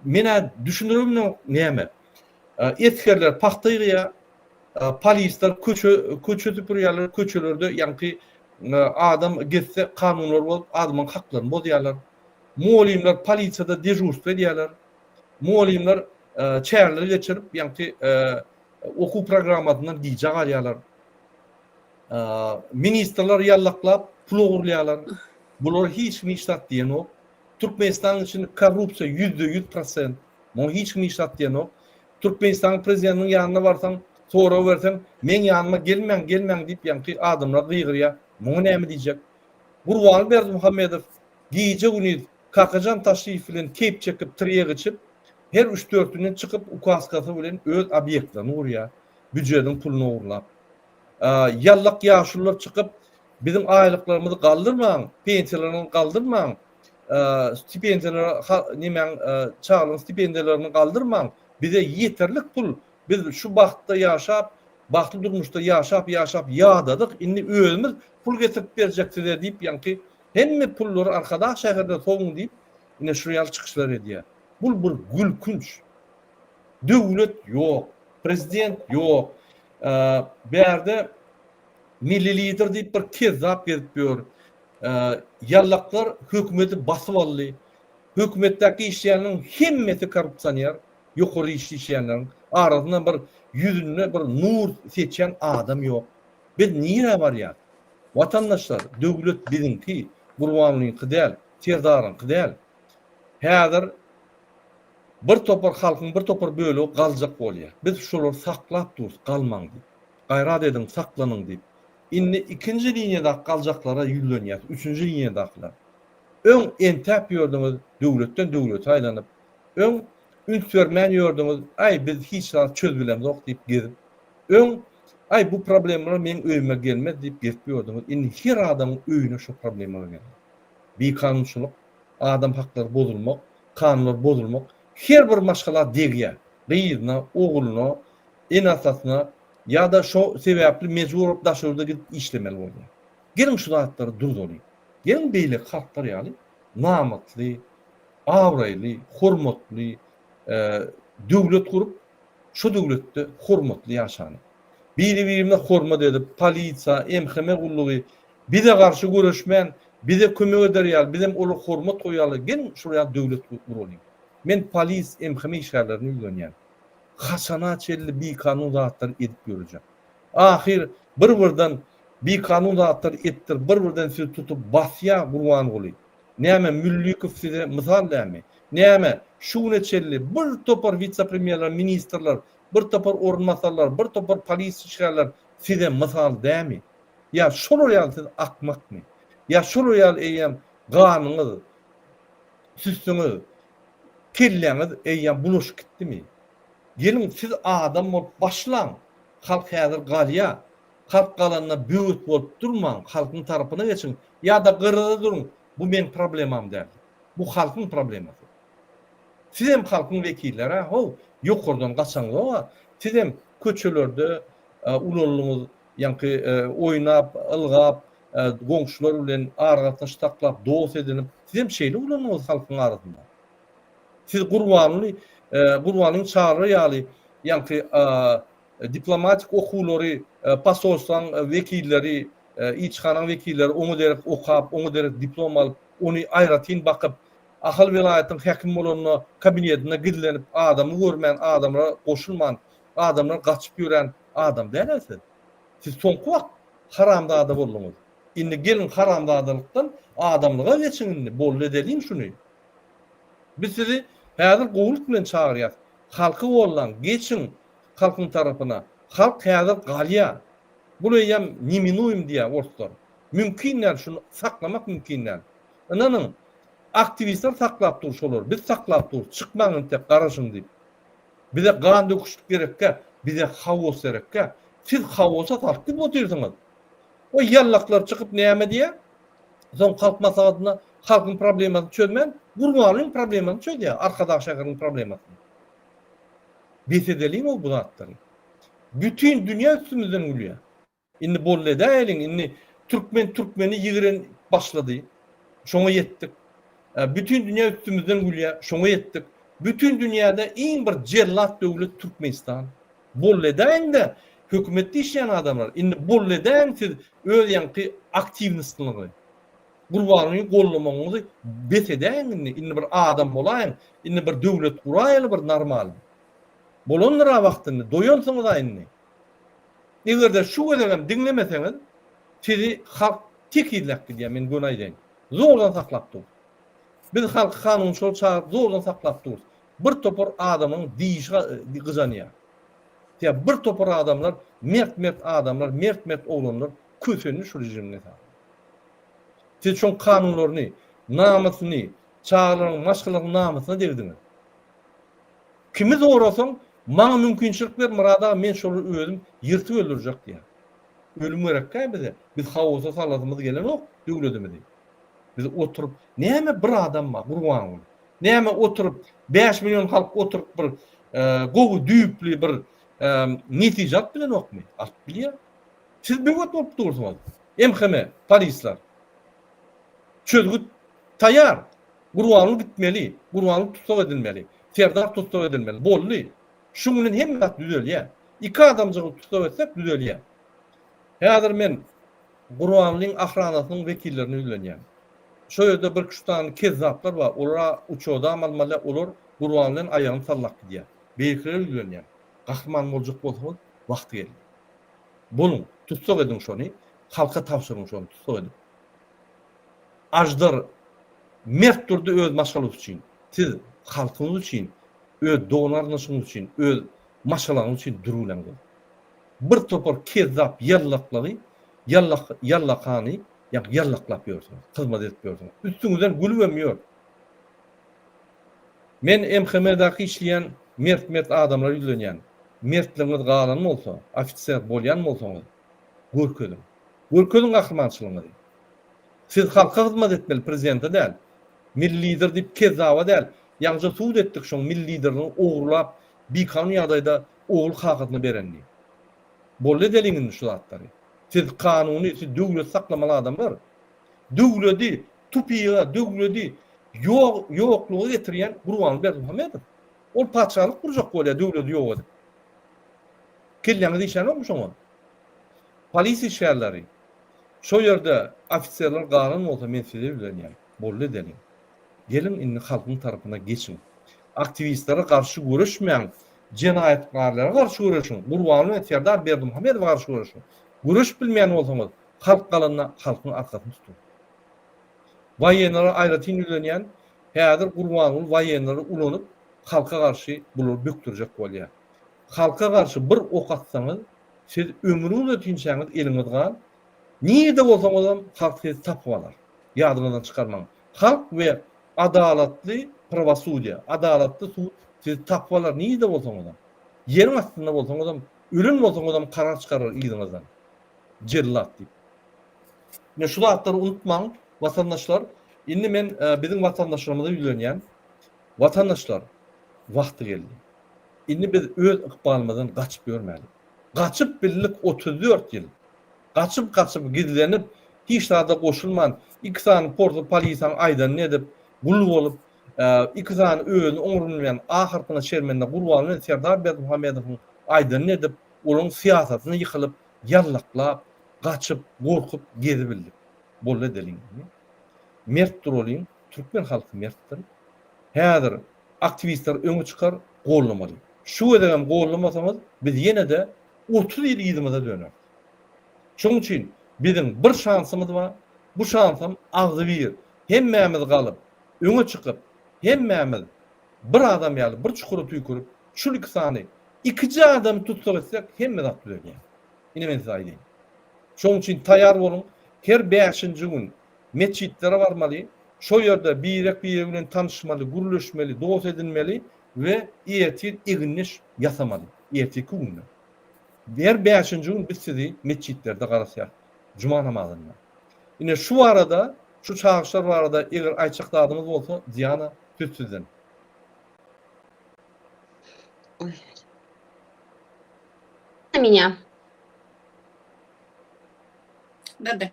men-ä düşündiremok näme. Esgerler pagta ýygýar, Polisler köçe köçe süpürýärler, köçelerde ýaňky adam gezse kanunlar bozup adamyň haklaryny bozýarlar. Mugallymlar polisiýada dežurstwo edýärler. Mugallymlar çäreler geçirip ýaňky okuw programmasyndan gijä galýarlar. Ministrler ýallaklap pul ogurlaýarlar. Bulara hiç kim hiç zat diýenok. Türkmenistanyň içinde korrupsiýa 100% prosent. Muňa hiç kim hiç zat diýenok. Türkmenistanyň prezidentiniň ýanyna barsaň, sorag berseň, meň ýanyma gelmäň, gelmäň diýip ýaňky adamlar gygyrýar. Muňa näme diýjek? Gurbanguly Berdimuhamedow gije-gündiz Kakajan Taşyýew bilen keýp çekip, tirýek içip, her üç-dört günden çykyp ukaskasy bilen öz obýektlerini gurýar, býujediň puluny ogurlap. Ýallak ýaşulular çykyp, biziň aýlyklarymyzy galdyrmaň, pensiýalarymyzy galdyrmaň, stipendiýalary nemäň çagalaryň stipendiýalaryny galdyrmaň, bize ýeterlik pul, biz şu bagtda ýaşap, bagtly durmuşda ýaşap ýaşap ýadadyk, indi özümiz pul getirip berjek size diýip ýaňky hemme pullary Arkadag şäherine sowuň diýip ine şu ýaly çykyşlar edýär. Bul bir gülkünç. Döwlet ýok, prezident ýok. Bärde Milli lider diýip bir kezzap gezip ýör. Ýallaklar hökümeti basyp aldy. Hökümetdäki işleýänleriň hemmesi korrupsioner, ýokary işli işleýänleriň arasynda bir ýüzünde bir nur seçýän adam ýok. Biz nirä barýas? Watandaşlar, döwlet biziňki, Gurbangulyňky däl, Serdaryňky däl. Häzir bir topar halkyň bir topar bölegi galjak bolýar. Biz şolary saklap durus, galmaň diýip. Gaýrat ediň, saklanyň diýip. Indi ikinji liniýadaky galjaklara ýüzlenýäs, üçünji liniýadakylar. Öň entäp ýördüňiz, döwletden döwlete aýlanyp. Öň üns bermän ýördüňiz, aý biz hiç zat çözübilemzok diýip gezip. Öň aý bu problemalar meň öýüme gelmez diýip gezip ýördüňiz. Indi her adamyň öýüne şo problemalar geldi. Bikanunçylyk, adam haklary bozulmak, kanunlar bozulmak her bir maşgala degýär. Gyzyna, ogluna, ene-atasyna ýa-da şo sebäpli mejbur bolup daşary ýurda gidip işlemeli bolýar. Geliň şu zatlary durzalyň. Geliň beýleki halklar ýaly namatly, abraýly, hormatly döwlet gurup, şo döwletde hormatly ýaşalyň. Biri-birine hormat edip, polisiýa, MHM gullugy bize garşy göreşmän, bize kömek eder ýaly, bizem olara hormat goýar ýaly, geliň şol ýaly döwlet guralyň. Men polis, MHM işgärlerine ýüzlenýän. Haçana çenli bikanun zatlary edip ýörejek? Ahyr bir-birden bikanun zatlary etdir, bir-birden sizi tutup basýa Gurbanguly. Näme Müllikow size mysal dämi? Näme şu güne çenli bir topar witse-premýerler, ministrler, bir topar orunbasarlar, bir topar polis işgärler size mysal dämi? Ýa şolar ýaly siz akmakmy? Ýa şolar ýaly eýýäm ganyňyz, süsüňiz, Kelläňiz eýýäm bulaşyp gitdimi? Geliň siz adam bolup başlaň, halk häzir galýa, halk galanda böwet bolup durmaň, halkyň tarapyna geçiň ýa-da gyrada duruň, bu meň problemam däl. Bu halkyň problemasy. Sizem halkyň wekilleri-ä how, ýokardan gaçaňzog-a, sizem köçelerde ulaldyňyz, ýaňky oýnap, ylgap, goňşular bilen aragatnaşyk saklap, dost edinip, sizem şeýle ulandyňyz halkyň arasynda. Siz Gurbanguly, Gurbanyň çagalary ýaly ýaňky diplomatik okuwlary posolstwaň wekilleri, ilçihanaň wekilleri oňa derek okap, oňa derek diplom alyp, ony aýratyn bakyp, Ahal welaýatynyň häkimi bolanda kabinetinde gizlenip, adamy görmän, adamlara goşulman, adamlar gaçyp ýören adam däl-ä siz. Siz soňky wagt haramzada bolduňyz. Indi geliň haramzadalykdan adamlyga geçiň indi, boldy edeliň şuny. Biz sizi häzir gowulyk bilen çagyrýas. Halky gollaň, geçiň halkyň tarapyna. Halk häzir galýar. Bul eýýäm neminuem diýýär orslar. Mümkin däl şuny saklamak mümkin däl. Ynanyň, aktiwistler saklap dur şolary, biz saklap durus, çykmaň entek garaşyň diýip. Bize gan döküşlik gerekkä, bize haos gerekkä. Siz haosa salyp gidip otyrsyňyz. O ýallaklar çykyp näme diýýär? Soň halk maslahatynda halkyň problemasyny çözmän, Gurbangulyň problemasyny çözýär, Arkadag şäheriniň problemasyny. Bes edeliň-ow bu zatlary. Bütin dünýä üstümizden gülýär. Indi boldy edäýeliň, indi türkmen türkmeni ýigrenip başlady. Şoňa ýetdik. Bütin dünýä üstümizden gülýär, şoňa ýetdik. Bütin dünýäde iň bir jellat döwlet Türkmenistan. Boldy edäýiň-de, hökümetde işleýän adamlar, indi boldy edäýiň siz öz ýaňky aktiwnostlygyňyzy. Gurbangulyny goldamagyňyzy bes edäýiň indi, indi bir adam bolaýyň, indi bir döwlet guraýaly bir normalny. Bolandyr-a wagty indi, doýansyňyz-a indi. Eger-de şu gezegem diňlemeseňiz, sizi halk tekizläp gidýär, men göni aýdaýyn. Zordan saklap dur. Biz halky kanunçylyga çagyryp zordan saklap durus. Bir topar adamyň dişi gyjanýar. Sebäbi bir topar adamlar, mert-mert adamlar, mert-mert oglanlar kösendi şu režimiň esasynda. Siz şoň kanunlaryny, namysyny, çagalaryň, maşgalaryň namysyna degdiňiz. Kimi sorasaň, maňa mümkinçilik ber Myrat aga men şolary özüm ýyrtyp öldürjek diýýär. Ölüm gerekkä bize? Biz haosa salasymyz gelenok döwletimizi. Biz oturyp, näme bir adam bar Gurbanguly. Näme oturyp 5 million halk oturyp bir gowy düýpli bir netije alyp bilenokmy? Alyp bilýär. Siz böwet bolup dursuňyz. MHM, polisler. Çözgüt taýar. Gurbanguly gitmeli. Gurbanguly tussag edilmeli. Serdar tussag edilmeli. Boldy. Şuň bilen hemme zat düzelýär. Iki adamjygy tussag etsek düzelýär. Häzir men Gurbangulyň ahranasynyň wekillerine ýüzlenýän. Şo ýerde birküç sany kezzaplar bar, olar-a uçodam almaly, olar Gurbangulyň aýagyny sallap gidýär. Beýlekilere ýüzlenýän. Gahryman boljak bolsaňyz, wagty geldi. Boluň, tussag ediň şony, halka tabşyryň şony tussag edip. Aždar mert durdy öz maşgalasy üçin. Siz halkyňyz üçin, öz dogan-garyndaşyňyz üçin, öz maşgalaňyz üçin dürüleňdir. Bir topar kezzap ýallaklagy, ýallak, ýallakany, ýagny ýallaklap ýörsüňiz, hyzmat edip ýörsüňiz. Üstüňizden gülübem ýör. Men MHM-daky işleýän mert-mert adamlara ýüzlenýän. Mertligiňiz galan bolsa, ofiser bolýan bolsaňyz, görkeziň. Görkeziň gahrymançylygyňyzy. Siz halka hyzmat etmeli, prezidente däl. Milli lider diýip kezzaba däl. Ýaňyja sud etdik şoň milli liderligini ogurlap, bikanun ýagdaýda ogul kakasyna berenini. Boldy edeliň indi şu zatlary. Siz kanuny, siz döwleti saklamaly adamlar. Döwledi tupyga, döwledi ýok, ýokluga getirýän Gurbanguly Berdimuhamedow. Ol patyşalyk gurjak bolýar döwledi ýok edip. Kelläňiz işlänokmy şoňa? Polisiýa işgärleri, şo ýerde ofiserler galan bolsa men size ýüzlenýän. Boldy edeliň. Geliň indi halkyň tarapyna geçiň. Aktiwistlere garşy göreşmäň, jenaýatkarlara garşy göreşiň, Gurbanguly we Serdar Berdimuhamedowa garşy göreşiň. Göreşip bilmeýän bolsaňyz, halk galanda halkyň arkasyny tutuň. Waýenlere aýratyn ýüzlenýän, häzir Gurbanguly waýenleri ulanyp, halka garşy bulary bökdürjek bolýar. Halka garşy bir ok atsaňyz, siz ömrüňiz ötinçäňiz eliňiz gan, nirde bolsaňyzam halk sizi tapyp alar. Ýadyňyzdan çykarmaň. Halk we adalatly prawosudýe, adalatly sud sizi tapyp alar nirde bolsaňyzam. Ýeriň astynda bolsaňyzam, ölen bolsaňyzam karar çykarar yzyňyzdan. Jellat diýip. Ine şu zatlary unutmaň watandaşlar. Indi men biziň watandaşlarymyza ýüzlenýän. Watandaşlar, wagty geldi. Indi biz öz ykbalymyzdan gaçyp ýörmäli. Gaçyp bildik 34 ýyl. Gaçyp-gaçyp gizlenip. Hiç zada goşulman, iki sany porsy polisaň aýdanyny edip, gul bolup, iki sany özüni oňrunmaýan A harpyna şermende Gurban bilen Serdar Berdimuhamedowyň aýdanyny edip, olaryň syýasatyna ýykylyp, ýallaklap, gaçyp, gorkup gezibildik. Boldy edeliň indi. Mert duralyň, türkmen halky mertdir. Häzir aktiwistler öňe çykar, goldamaly. Şu gezegem goldamasaňyz, biz ýene-de 30 ýyl yzymyza döneris. Şonuň üçin biziň bir şansymyz bar, bu şansam agzybir, hemmämiz galyp, öňe çykyp, hemmämiz bir adam ýaly bir çukura tüýkürip, şul iki sany, ikije adamy tussag etsek, hemme zat düzelýär. Ine men size aýdaýyn. Şonuň üçin taýýar boluň, her bäşinji gün metjitlere barmaly, şo ýerde birek-birek bilen tanyşmaly, gürleşmeli, dost edinmeli we ertir egindeş ýasamaly, ertirki günde. Her bäşinji gün biz sizi metjitlerde garasýarys, juma namazynda. Ine şu barada, şu çagyryşlar barada eger aýtjak zadyňyz bolsa, Diana, söz sizden. Меня. Да, да.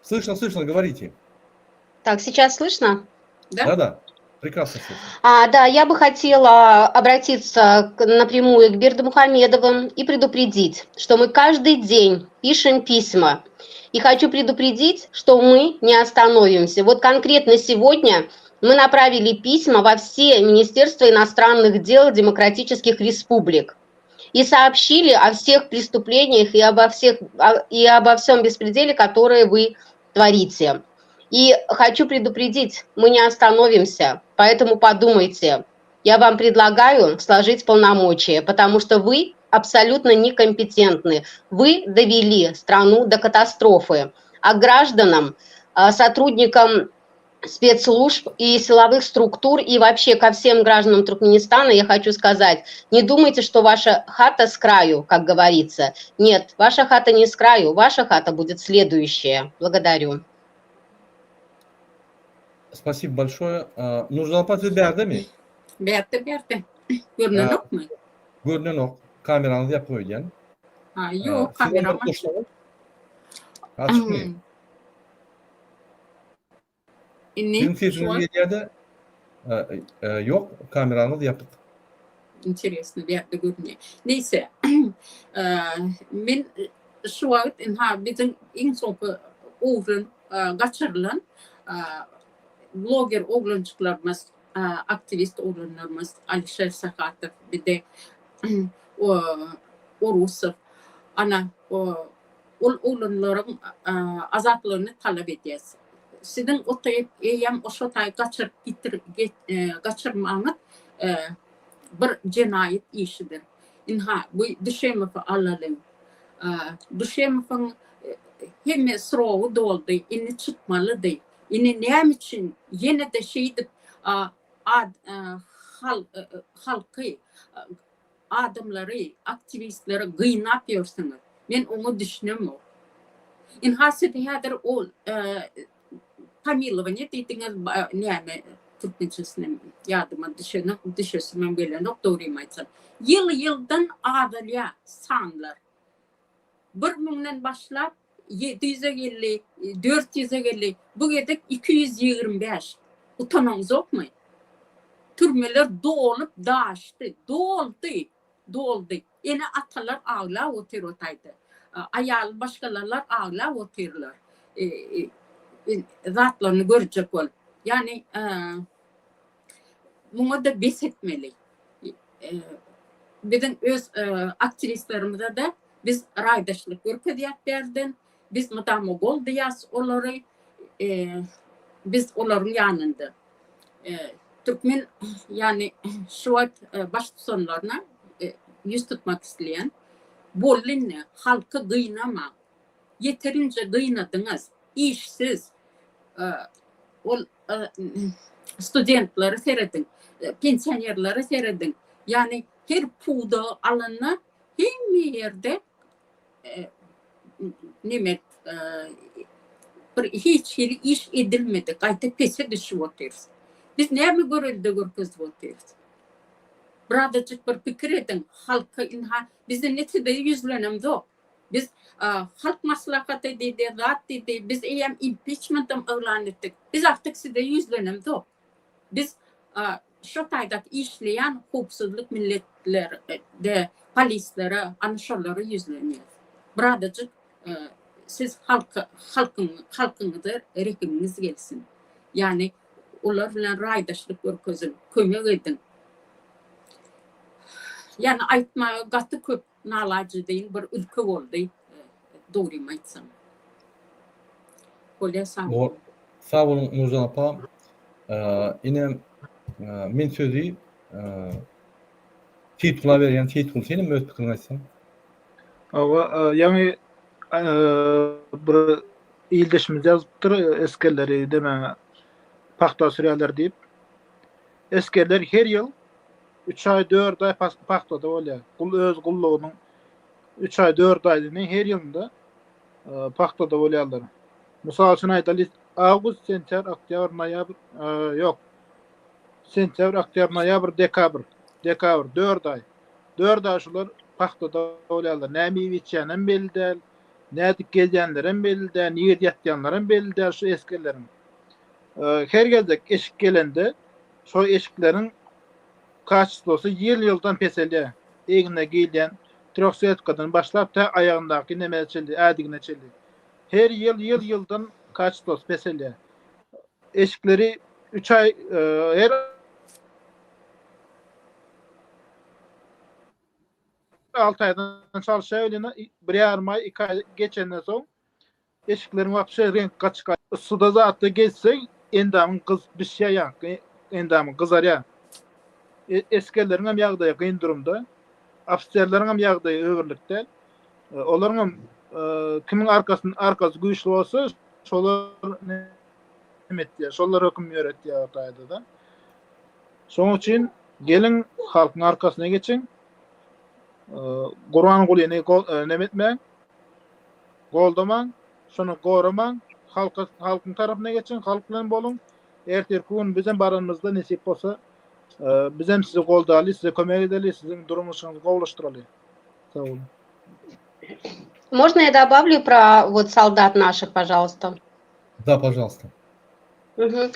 Слышно, слышно, говорите. Так, сейчас слышно? Да? Да, да. Прекрасно слышно. А, да, я бы хотела обратиться к, напрямую к Бердымухамедовым и предупредить, что мы каждый день пишем письма. И хочу предупредить, что мы не остановимся. Вот конкретно сегодня мы направили письма во все Министерства иностранных дел демократических республик и сообщили о всех преступлениях и обо, всех, и обо всем беспределе, которые вы творите. И хочу предупредить, мы не остановимся, поэтому подумайте. Я вам предлагаю сложить полномочия, потому что вы абсолютно некомпетентны. Вы довели страну до катастрофы. А гражданам, а, сотрудникам спецслужб и силовых структур и вообще ко всем гражданам Туркменистана я хочу сказать, не думайте, что ваша хата с краю, как говорится. Нет, ваша хата не с краю, ваша хата будет следующая. Благодарю. Спасибо большое. Nurjan apa siz bärdemi? Bärde bärde. Görnenokmy? Görnenok. Kameraňyzy ýapyk öýdýän. Ha, ýok, kameram açyk. Açykmy? Indi Siziň sesiňiz gelýär-de, ýok, kameraňyz ýapyk. Interesno, bu ýerde görünýär. Neýse, men şu wagt ynha biziň iň soňky oglan gaçyrylan bloger oglanjyklarymyz, aktiwist oglanlarymyz Alişer Sahatow, bir-de Orusow, ana, Ol oglanlaryň azatlygyny talap edýäs. Siziň otaýyp eýýäm oşo taý gaçyryp gitir gaçyrmaňyz bir jenaýat işidir. Ynha bu Düşemowy alalyň. Düşemowyň hemme srogy doldy, indi çykmalydy. Indi näme üçin ýene-de şeýdip halky Adamlary, aktiwistleri gynap ýörsüňiz. Men oňa düşünemok. Ynha siz häzir ol pomilowaniýe diýdiňiz, näme türkmençesinem ýadyma düşenok, düşesimem gelenok dogrymy aýtsam. Ýyl-ýyldan azalýar sanlar. Bir müňden başlap 700-e geldi, 400-e geldi. Bu gezek 225. Utanaňzokmy? Türmeler dolup daşdy. Doldy. Doldy. Ene-atalar aglap otyr o taýda. Aýal maşgalalar aglap otyrlar. Zatlaryny görjek bolup. Ýagny muňa-da bes etmeli. Biziň öz aktiwistlerimize-de biz raýdaşlyk görkezýäs bärden. Biz mydama goldaýas olary. Biz olaryň ýanynda. Türkmen ýagny şu wagt baştutanlaryna ýüz tutmak isleýän. Boldy indi, halky gynamaň. Ýeterinje gynadyňyz. Işsiz. Ol studentlere serediň, pensionerlere serediň. Ýagny her pudagy alanda hemme ýerde neme bir hiç hili iş edilmedi. Gaýta pese düşüp otyrys. Biz näme görelde görkezip otyrys? Birazajyk bir pikir ediň, halka ynha biz indi size ýüzlenemzok. Biz Halk Maslahaty diýdi, zat diýdi, biz eýýäm impiçmentem yglan etdik. Biz artyk size ýüzlenemzok. Biz şo taýda işleýän howpsuzlyk milletlerde polislere, ana şolara ýüzlenýäs. Birazajyk siz halka, halkyň, halkyňyza rehimiňiz gelsin. Ýagny olar bilen raýdaşlyk görkeziň, kömek ediň. Ýagny aýtmaga gaty köp nalajedeýin bir ülke boldy, dogrymy aýtsam. Bolýa sag boluň. Sag boluň Nurjan apa. Ine men sözi Seýitgula berýän. Seýitgul senem öz pikiriňi aýtsaň. Hawa, ýaňy bir ildeşimiz ýazypdyr, esgerleri demäge pagta sürýärler diýip. Esgerler her ýyl üç aý, dört aý pagtada bolýar. Gul öz gullugynyň üç aý, dört aýyny her ýylynda pagtada bolýarlar. Mysal üçin aýdaly, awgust, sentýabr, oktýabr, noýabr, ýok, sentýabr, oktýabr, noýabr, dekabr, dekabr, dört aý. Dört aý şular pagtada bolýarlar. Näme iýip-içýänem belli däl, nädip gezýänlerem belli däl, nirede ýatýanlaram belli däl şu esgerleriň. Her gezek eşik gelende şo eşikleriň kaçestwosy ýyl-ýyldan peselýär. Egnine geýilýän trehsetkadan başlap tä aýagyndaky nemä çenli, ädigine çenli. Her ýyl ýyl-ýyldan kaçestwosy peselýär. Eşikleri üç aý her alty aýdan çalyşýar welin bir ýarym aý, iki aý geçenden soň Eşikleriň wapşe reňki gaçyk. Yssyda zatda gezseň endamyň gyzyp bişýär ýaňky endamyň gyzarýar. Esgerleriňem ýagdaýy kyn durumda. Ofiserleriňem ýagdaýy öwerlik däl. Olaryňam kimiň arkasyn arkasy güýçli bolsa şolar neme etýär, şolar höküm ýöretýär o taýda-da. Şonuň üçin geliň halkyň arkasyna geçiň. Gurbangulyny neme etmäň. Goldamaň, şony goramaň, halka halkyň tarapyna geçiň, halk bilen boluň. Ertirki gün bizem baranymyzda nesip bolsa, bizem sizi goldaly, size kömek edeli, siziň durmuşyňyzy gowulaşdyraly. Sag boluň. Можно я добавлю про вот солдат наших, пожалуйста? Да, пожалуйста. Угу.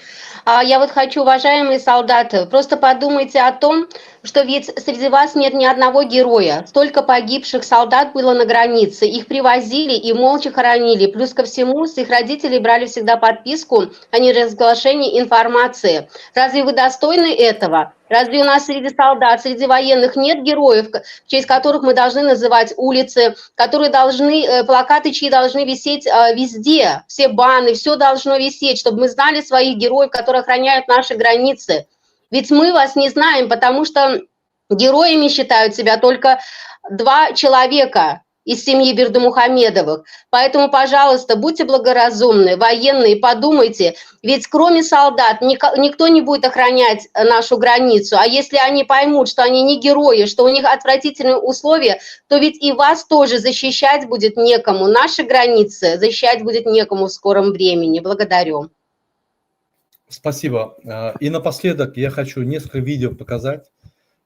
А я вот хочу, уважаемые солдаты, просто подумайте о том, что ведь среди вас нет ни одного героя. Столько погибших солдат было на границе. Их привозили и молча хоронили. Плюс ко всему, с их родителей брали всегда подписку о неразглашении информации. Разве вы достойны этого? Разве у нас среди солдат, среди военных нет героев, в честь которых мы должны называть улицы, которые должны, э, плакаты чьи должны висеть э, везде, все баны, все должно висеть, чтобы мы знали своих героев, которые охраняют наши границы. Ведь мы вас не знаем, потому что героями считают себя только два человека из семьи Бердымухамедовых. Поэтому, пожалуйста, будьте благоразумны, военные, подумайте, ведь кроме солдат никто не будет охранять нашу границу. А если они поймут, что они не герои, что у них отвратительные условия, то ведь и вас тоже защищать будет некому. Наши границы защищать будет некому в скором времени. Благодарю. Спасибо. И напоследок я хочу несколько видео показать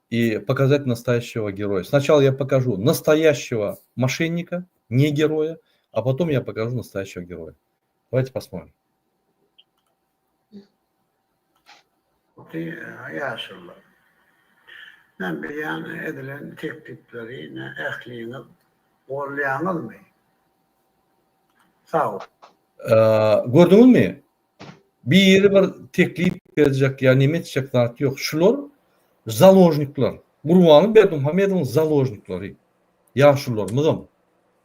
и показать настоящего героя. Сначала я покажу настоящего мошенника, не героя, а потом я покажу настоящего героя. Давайте посмотрим. Ýaşulular. Men beýan edilen teklipleri ähliňiz goldaýaňyzmy? Sag boluň. Gördüňizmi? Biri bir teklip berjek ýa neme etjek zat ýok. Şular založnikler. Gurbanguly Berdimuhamedowyň založniklary. Ýaşulularymyzam.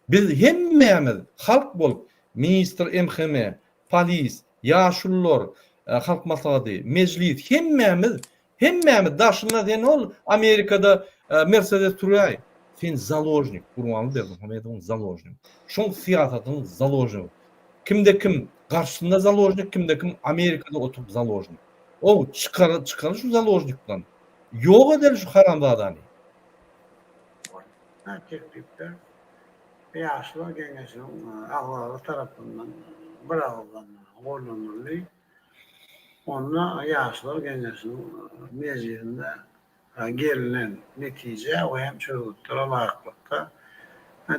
Biz hemmämiz halk bolup ministr MHM, polis, ýaşulular, Halk Maslahaty, Mejlis hemmämiz hemmämiz daşynda sen ol Amerikada Mercedes sürýäý. Sen založnik, Gurbanguly Berdimuhamedowyň založnigi. Şoň syýasatynyň založnigi. Kimde kim garşysynda založnik, kimde kim Amerikada oturyp založnik. Ow çykar çykaly şu založnikden. Ýok edeli şu haramzadany. Hä teklipler Ýaşlar geňeşiniň agzalary tarapyndan biragyzdan gollanyldy. Onda Ýaşlar geňeşiniň mejlisinde. gelnen netijä we hem çözgütlere laýyklykda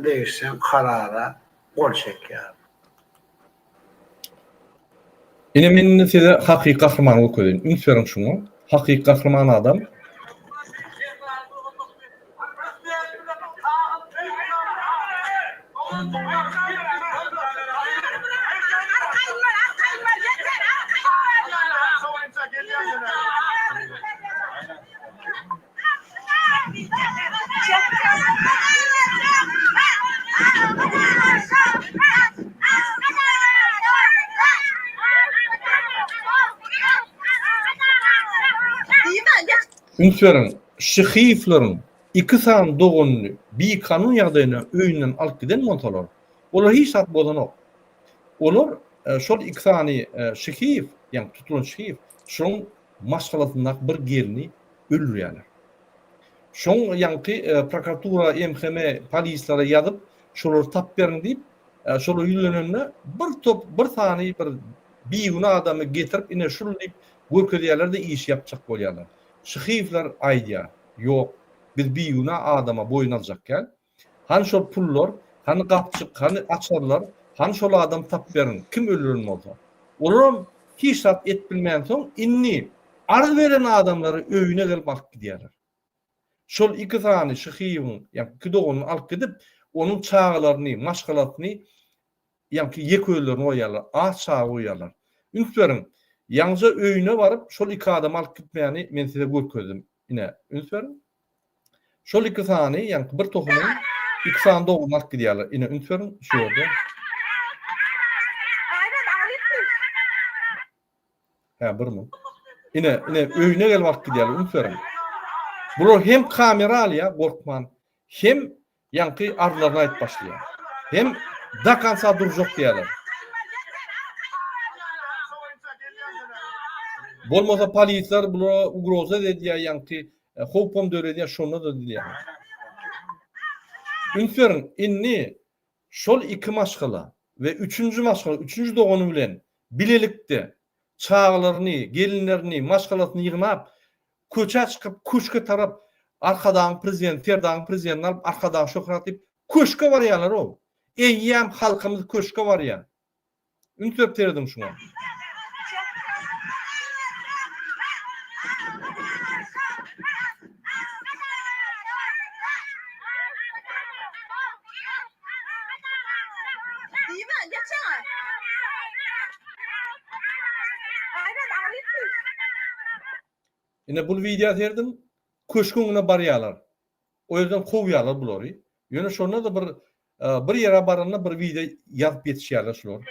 degişli karara gol çekýär. Ine men indi size hakyky gahrymany görkezeýin. Üns beriň şuňa. Hakyky gahryman adam. Üns beriň, Şyhyýewleriň iki sany doganyny bikanun ýagdaýynda öýünden alyp giden bolsalar, olar hiç zat bozanok. Olar şol iki sany Şyhyýew, ýagny tutulan Şyhyýew, şoň maşgalasyndaky bir gelni öldürýärler. Şoň ýaňky prokuratura, MHM, polislere ýazyp, şolary tapyp beriň diýip, şolara ýüzlenende bir top, bir sany bir bigünä adamy getirip, ine şul diýip görkezýärler-de işi ýapjak bolýarlar. Şyhyýewler aýdýar, ýok, biz bigünä adama boýun aljak däl. Hany şol pullar, hany gapjyk, hany açarlar, hany şol adamy tapyp beriň, kim öldüren bolsa. Olaram hiç zat et bilmänsoň, indi arz beren adamlary öýüne gelip alyp gidýärler. Şol iki sany Şyhyýewiň, ýagny iki doganyny alyp gidip, onuň çagalaryny, maşgalasyny, ýagny ýeke özlerini goýýarlar, az çaga goýýarlar. Üns beriň, ýaňyja öýüne baryp, şol iki adamy alyp gitmäni men size görkezdim. Ine, üns beriň. Şol iki sany, ýaňky bir tohumyň iki sany doganyny alyp gidýärler. Ine, üns beriň, şu ýerde. Hä, bir müň. Ine, ine, öýüne gelip alyp gidýärler, üns beriň. Bular hem kamera alýar, gorkman, hem Ýaňky arzlaryny aýdyp başlaýar. Hem do konca durjak diýýärler. Bolmasa polisler bulara ugroza edýär ýaňky howpam döredýär şonda-da diýýär. Üns beriň indi şol iki maşgala we üçünji maşgala üçünji dogany bilen bilelikde çagalaryny gelinlerini maşgalasyny ýygnap Köçä çykyp köşge tarap Arkadagyň prezidenti Serdaryň prezidentini alyp Arkadag şöhrat diýip köşge barýarlar-ow. Eýýäm halkymyz köşge barýar. Üns berip serediň şuňa. Ine bul wideo serediň, köşgüň öňüne barýarlar. O ýerden kowýarlar bulary. Ýöne şonda-da bir bir ýere baranda bir wideo ýazyp ýetişýärler şular.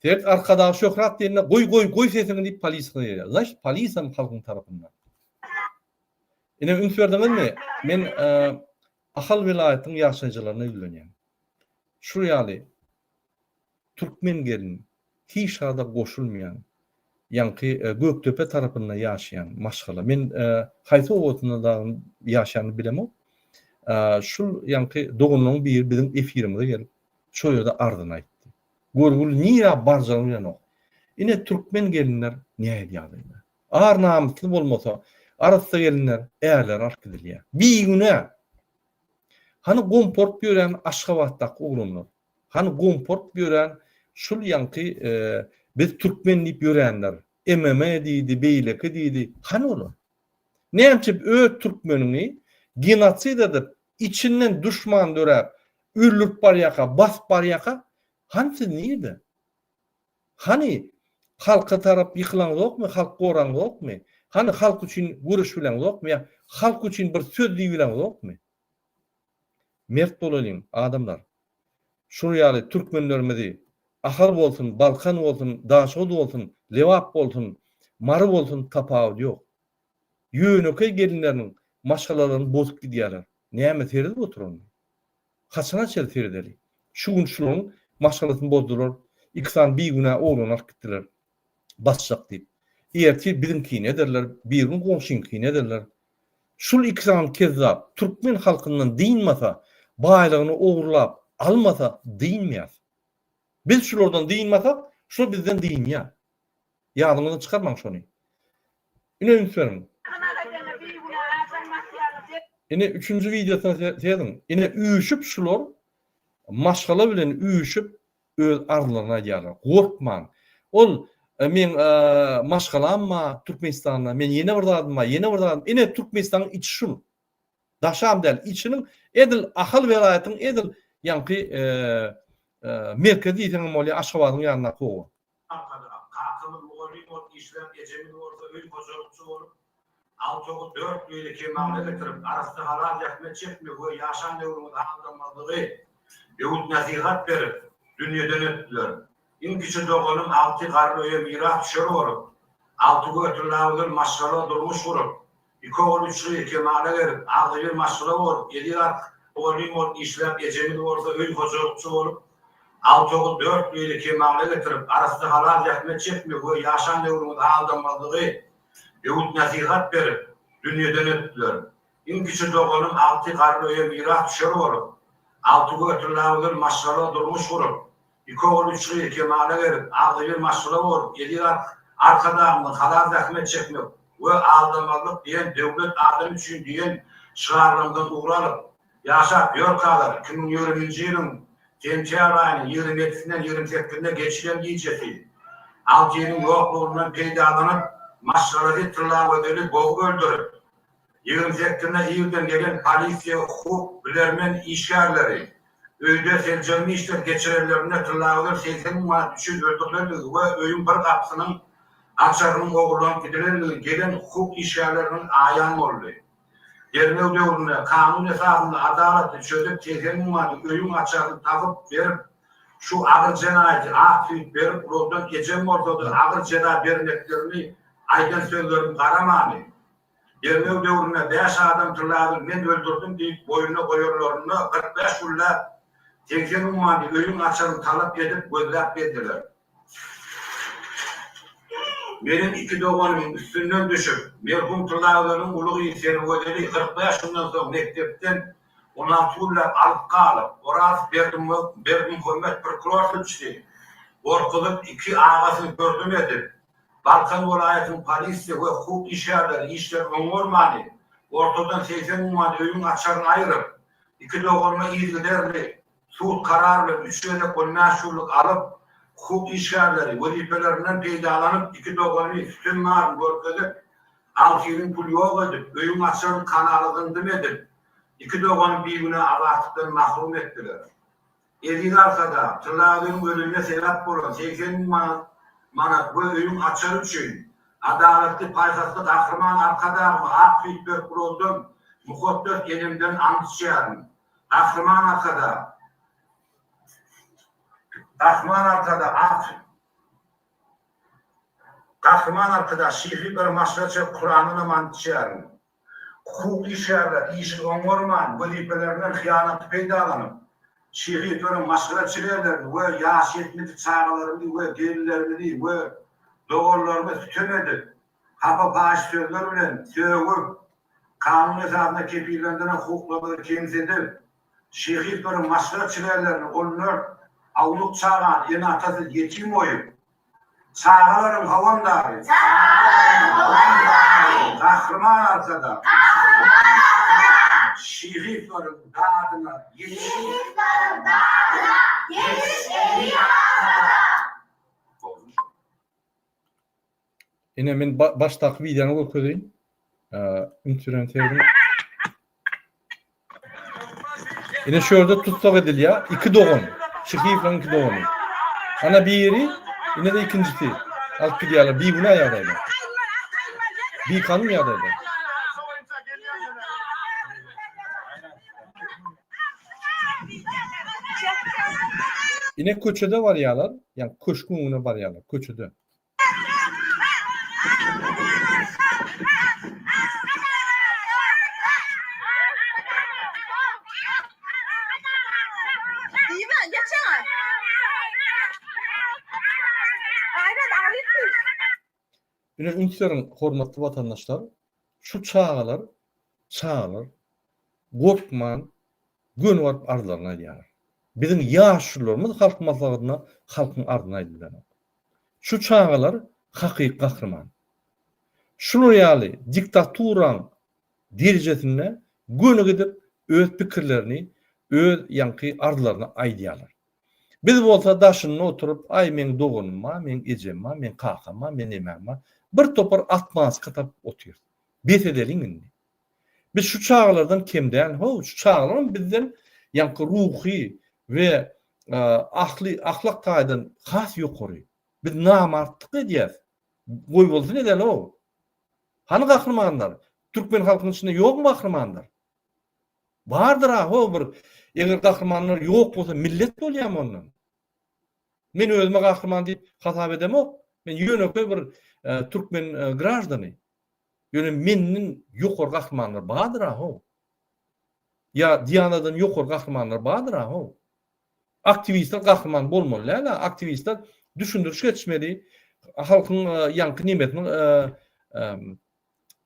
Seret Arkadag şöhrat diýende goý goý goý sesiňi diýip polisiýa gelýär. Znaçt polisiýam halkyň tarapynda. Ine üns berdiňizmi? Men Ahal welaýatynyň ýaşaýjylaryna ýüzlenýän. Şu ýaly Türkmen gelin hiç zada goşulmaýan, ýaňky Gökdepe tarapynda ýaşaýan maşgala. Men haýsy obasynda dagy ýaşaýanyny bilemok. Şul ýaňky doganlaryň biri biziň efirimize gelip, şo ýerde arzyny aýtdy. Görgüli nirä barjagyny bilenok. Ine türkmen gelinler nähili ýagdaýda. Ar-namysly bolmasa, arassa gelinler ärleri alyp gidilýär. Bigünä! Hany gomporyp ýören Aşgabatdaky oglanlar? Hany gomporyp ýören şul ýaňky biz türkmen diýip ýörenler? MMA diýdi, beýleki diýdi. Hany olar? Nämçe öz türkmeniňi genosid edip, içinden duşman döräp, öldürip barýaka, basyp barýaka, hany siz nirde? Hany halka tarap ýykylaňzokmy, halk goraňzokmy? Hany halk üçin göreş bileňzokmy ýa halk üçin bir söz diýibileňzokmy? Mert bolalyň, adamlar. Şul ýaly türkmenlerimizi Ahal bolsun, Balkan bolsun, Daşoguz bolsun, Lebap bolsun, Mary bolsun tapawudy ýok. Ýönekeý gelinleriniň maşgalalaryny bozup gidýärler. Näme seredip oturanymy? Haçana çenli seredeli? Şu gün şularyň maşgalasyny bozdular, iki sany bigünä oglany alyp gitdiler. Basjak diýip. Ertir biziňkini ederler, birigün goňşyňkyny ederler. Şul iki sany kezzap türkmen halkyndan dynmasa, baýlygyny ogurlap almasa dynmaýas. Biz şulardan dynmasak, şular bizden dynýar. Ýadyňyzdan çykarmaň şony. Ine üns beriň. Ine üçünji wideosyna serediň. Ine üýşüp şular maşgala bilen üýşüp öz arzlaryny aýdýarlar. Gorkmaň. Ol meň maşgalam bar Türkmenistanda, men ýene bir zadym bar, ýene bir zadym. Ine Türkmenistanyň içi şul. Daşam däl, içiniň edil Ahal welaýatyň edil ýaňky merkezi diýseňem bolýar, Aşgabadyň ýanyndaky oba. Arkadag, kakamyz mugallym bolup işläp, ejemiz bolsa öý hojalykçy bolup, agtygy dört gyzy kemala getirip, arassa halal zähmet çekmegi we ýaşan döwrümizi aldanmazlygy öwüt-nesihat berip, dünýeden ötdüler. Iň kiçi doganym Alty garry öýe mirasdüşer bolup, Alty Götüllagözel maşgala durmuş gurup, Iki ogul, üç gyz kemala gelip, agzybir maşgala bolup, eziz ark mugallym bolup işläp, ejemiz bolsa öý hojalykçy bolup, alty ogul, dört gyzy kemala getirip, arassa halal zähmet çekmegi we ýaşan döwrümizi aldanmazlygy öwüt-nesihat berip, dünýeden ötdüler. Iň kiçi doganym Alty garry öýe mirasdüşer bolup, Alty Götüllagözel maşgala durmuş gurup, Iki ogul, üç gyz kemala gelip, agzybir maşgala bolup, eziz Arkadagymyzyň Halal zähmet çekmek we aldamazlyk diýen döwlet adam üçin diýen şygarlarymyzdan ugur alyp, ýaşap ýörkalar, 2020-nji ýylyň sentýabr aýynyň 27-sinden 28-ine geçilen gijesi, Altynyň ýoklugyndan peýdalanyp, maşgalasy Tyllagözeli bogup öldürip, 28-ine irden gelen polisiýa hukuk bilermen işgärleri öýde seljerme işleri geçirenlerinde Tyllagözel 80 müň manat üçin öldürilendigi we öýüň bir gapysynyň açarynyň ogurlanyp gidilendigi gelen hukuk işgärleriniň aýan boldy. Derňew döwründe kanun esasynda adalatly çözüp 80 müň manady öýüň açaryny tapyp berip şu agyr jenaýaty ak süýt berip ulaldan ejem bolsady agyr jeza bermeklerini aýdan sözlerim garamany Derňew döwründe bäş adam Tyllagyny men öldürdim diýip boýnuna goýanlarynda 45 günläp 80 müň manady öýüň açaryny talap edip gözläp gezdiler. Meniň iki doganymyň üstünden düşüp, merhum Tyllagözeliň uly gyzy Sergözeli 45 günden soň mekdepden 16 günläp alyp galyp, Oraz Berdimuhamet prokuror sülçüsi gorkuzyp iki agasyny gördüm edip, Balkan welaýatynyň polisiýa we hukuk işgärleri işleri oňarmany, ortadan 80 müň manat öýüň açaryny aýryp, iki doganyma yzygiderli sud karary bilen üç gezek on bäş ýyllyk alyp, hukuk işgärleri wezipelerinden peýdalanyp iki doganymy sütem baryny görkezip, altynyň pul ýok edip, öýüň açaryny kanala zyňdym edip, iki doganymy bigünä azatlykdan mahrum etdiler. Eziz Arkadag, Tyllagözel'iň ölümine sebäp bolan 80 müň manat manat we öýüň açary üçin adalatly, paýhasly Gahryman Arkadagyma ak süýt berip ulaldan mukaddes enemden ant içýärin. Gahryman Arkadag! Gahryman Arkadag ak Gahryman Arkadag şyhy bir maşgalaça Kurandanam ant içýärin. Hukuk işgärler işini oňarman, wezipelerinden hyýanatly peýdalanyp, şehitweriň maşgala çilerlerini we ýaş ýetmedik çagalaryny we gelinlerimizi we doganlarymy sütem edip, hapa-paýyş sözler bilen sögüp, kanun esasynda kepillendiren hukuklarymyzy kemsidip, şehitweriň maşgala çilerlerini on dört awnuk çagany ene-atasyz ýetim goýup, Çagalaryň howandary. Çagalaryň howandary. Gahryman Arkadag. Gahryman Arkadag. Şehitlaryň dadyna ýetiş. Şehitlaryň dadyna ýetiş eziz Arkadag. Ine men başdaky wideony görkezeýin. Üns beren serediň. Ine şu ýerde tussag edilýär iki dogan. Şyhyýewleriň iki dogany. Ana biri, ine-de ikinjisi. Alyp gidýärler bigünä ýagdaýda. Bikanun ýagdaýda. Ine köçede barýarlar, ýa köşgüň öňüne barýarlar köçede. Ine üns beriň hormatly watandaşlar, şu çagalar, çagalar gorkman göni baryp arzlaryny aýdýarlar. Biziň ýaşulularymyz halk maslahatynda halkyň arzyny aýdyp bilenok. Şu çagalar hakyky gahryman. Şular ýaly diktaturaň derejesinde göni gidip öz pikirlerini, öz ýaňky arzlaryny aýdýarlar. Biz bolsa daşynda oturyp, aý meň doganym bar, meň ejem bar, meň kakam bar, meň nemäm bar. Bir topar otmazka tapyp otyrys. Bes edeliň indi. Biz şu çagalardan kem däl, how, şu çagalaram bizden ýaňky ruhy we ahly, ahlak taýdan has ýokary. Biz namartlyk edýäs. Goýbolsun edeli-ow. Hany gahrymanlar? Türkmen halkynyň içinde ýokmy gahrymanlar? Bardyr-a, how, bir eger gahrymanlar ýok bolsa millet bolýarmy ondan? Men özüme gahryman diýip hasap edemok. Men ýönekeý bir türkmen graždany. Ýöne menden ýokary gahrymanlar bardyr-a how. Ýa Dianadan ýokary gahrymanlar bardyr-a how. Aktiwistler gahryman bolmaly däl-a. Aktiwistler düşündiriş geçmeli. Halkyň ýaňky nemesini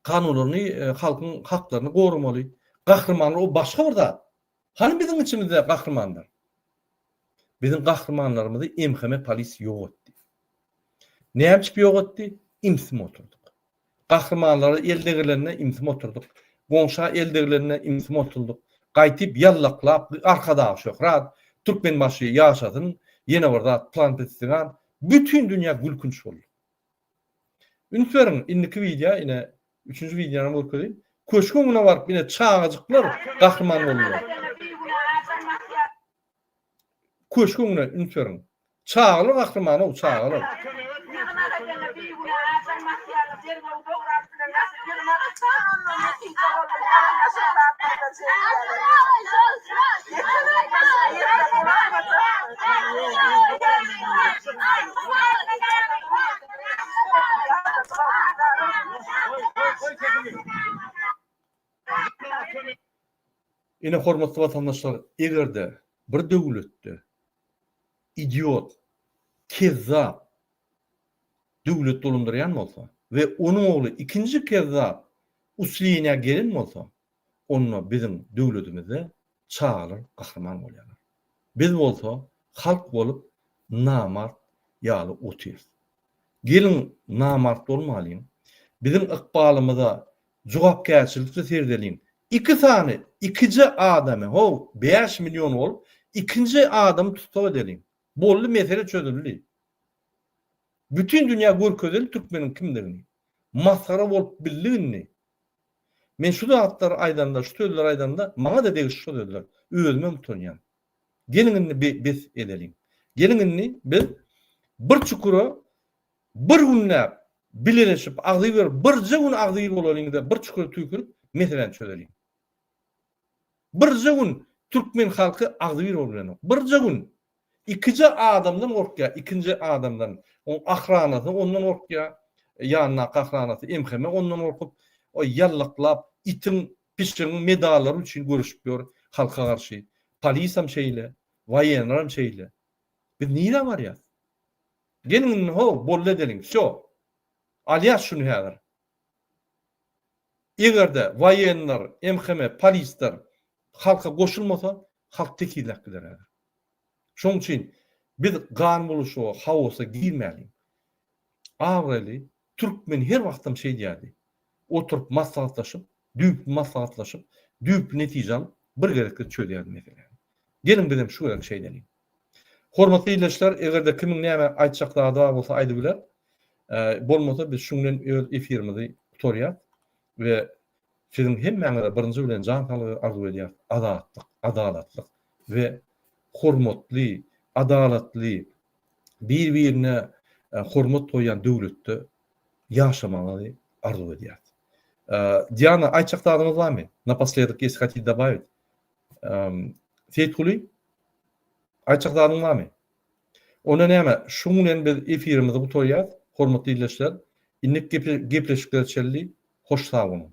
kanunlaryny, halkyň haklaryny goramaly. Gahrymanlar o başga bir zat. Hany biziň içimizde gahrymanlar? Biziň gahrymanlarymyzy MHM polis ýok etdi. Näme üçin ýok etdi? Imsim oturdyk. Gahrymanlara el degrilende imsim oturdyk. Goňşa el degrilende imsim oturdyk. Gaýtyp ýallaklap Arkadag şöhrat, Türkmenbaşy ýaşasyn, ýene bir zat plan pisigan bütin dünýä gülkünç boldy. Üns beriň indiki wideo ine üçünji wideony görkezeýin. Köşgüň öňüne baryp ine çagajyklar gahryman boldular. Köşgüň öňüne üns beriň. Çagalar gahrymany-ow, çagalar. Ine hormatly watandaşlar egerde bir döwletde idiot, kezzap döwlet dolandyrýan bolsa we onuň ogly ikinji kezzap uslyýenä gelen bolsa onda biziň döwletimizde çagalar gahryman bolýarlar. Biz bolsa halk bolup namart ýaly otyrys. Geliň namart bolmalyň. Biziň ykbalymyza Jogapkärçilikli seredeliň. Iki sany, ikije adamy, how, 5 million bolup, ikinji adamy tussag edeliň. Boldy, mesele çözüldi. Bütin dünýä görkezeli türkmeniň kimdigini. Masgara bolup bildik indi. Men şu zatlary aýdanda, şu sözleri aýdanda, maňa-da degişli şu sözler. Özümem utanýan. Geliň indi bes edeliň. Geliň indi biz bir çukura Bir günläp bileleşip agzybir birje gün agzybir bolalyňda bir çukura tüýkürip meseläni çözeliň. Birje gün türkmen halky agzybir bolup bilenok. Birje gün. Ikije adamdan gorkýar, ikinji adamdan. Oň ahranasy ondan gorkýar, ýanyndaky ahranasy MHM ondan gorkup, o ýallaklap itiň, pişigiň medallary üçin göreşip ýör halka garşy. Polisam şeýle, waýenlaram şeýle. Biz nirä barýas? Geliň indi how, boldy edeliň, wsýo. Alýas şuny häzir. Eger-de waýenler, MHM, polisler halka goşulmasa, halk tekizläp gider häzir. Şonuň üçin biz gan bulaşyga, haosa girmäliň. Abraýly türkmen her wagtam şeýdýärdi. Oturyp maslahatlaşyp, düýpli maslahatlaşyp, düýpli netije alyp, bir gezekde çözýärdi meseläni. Geliň bizem şu gezek şeýdeliň. Hormatly ildeşler, eger-de kimiň näme aýtjak zady bar bolsa aýdybiler. Bolmasa biz şuň bilen öz efirimizi gutarýas we siziň hemmäňize birinji bilen jan saglygy arzuw edýäris. Azatlyk, adalatlyk we hormatly, adalatly, bir-birine hormat goýýan döwletde ýaşamagyňyzy arzuw edýäris. Diana, aýtjak zadyňyz barmy? Naposledok, если хотите добавить. Seýitguly, aýtjak zadyň barmy? Onda näme, şuň bilen biz efirimizi gutarýas, hormatly ildeşler. Indiki gepleşiklere çenli hoş sag boluň.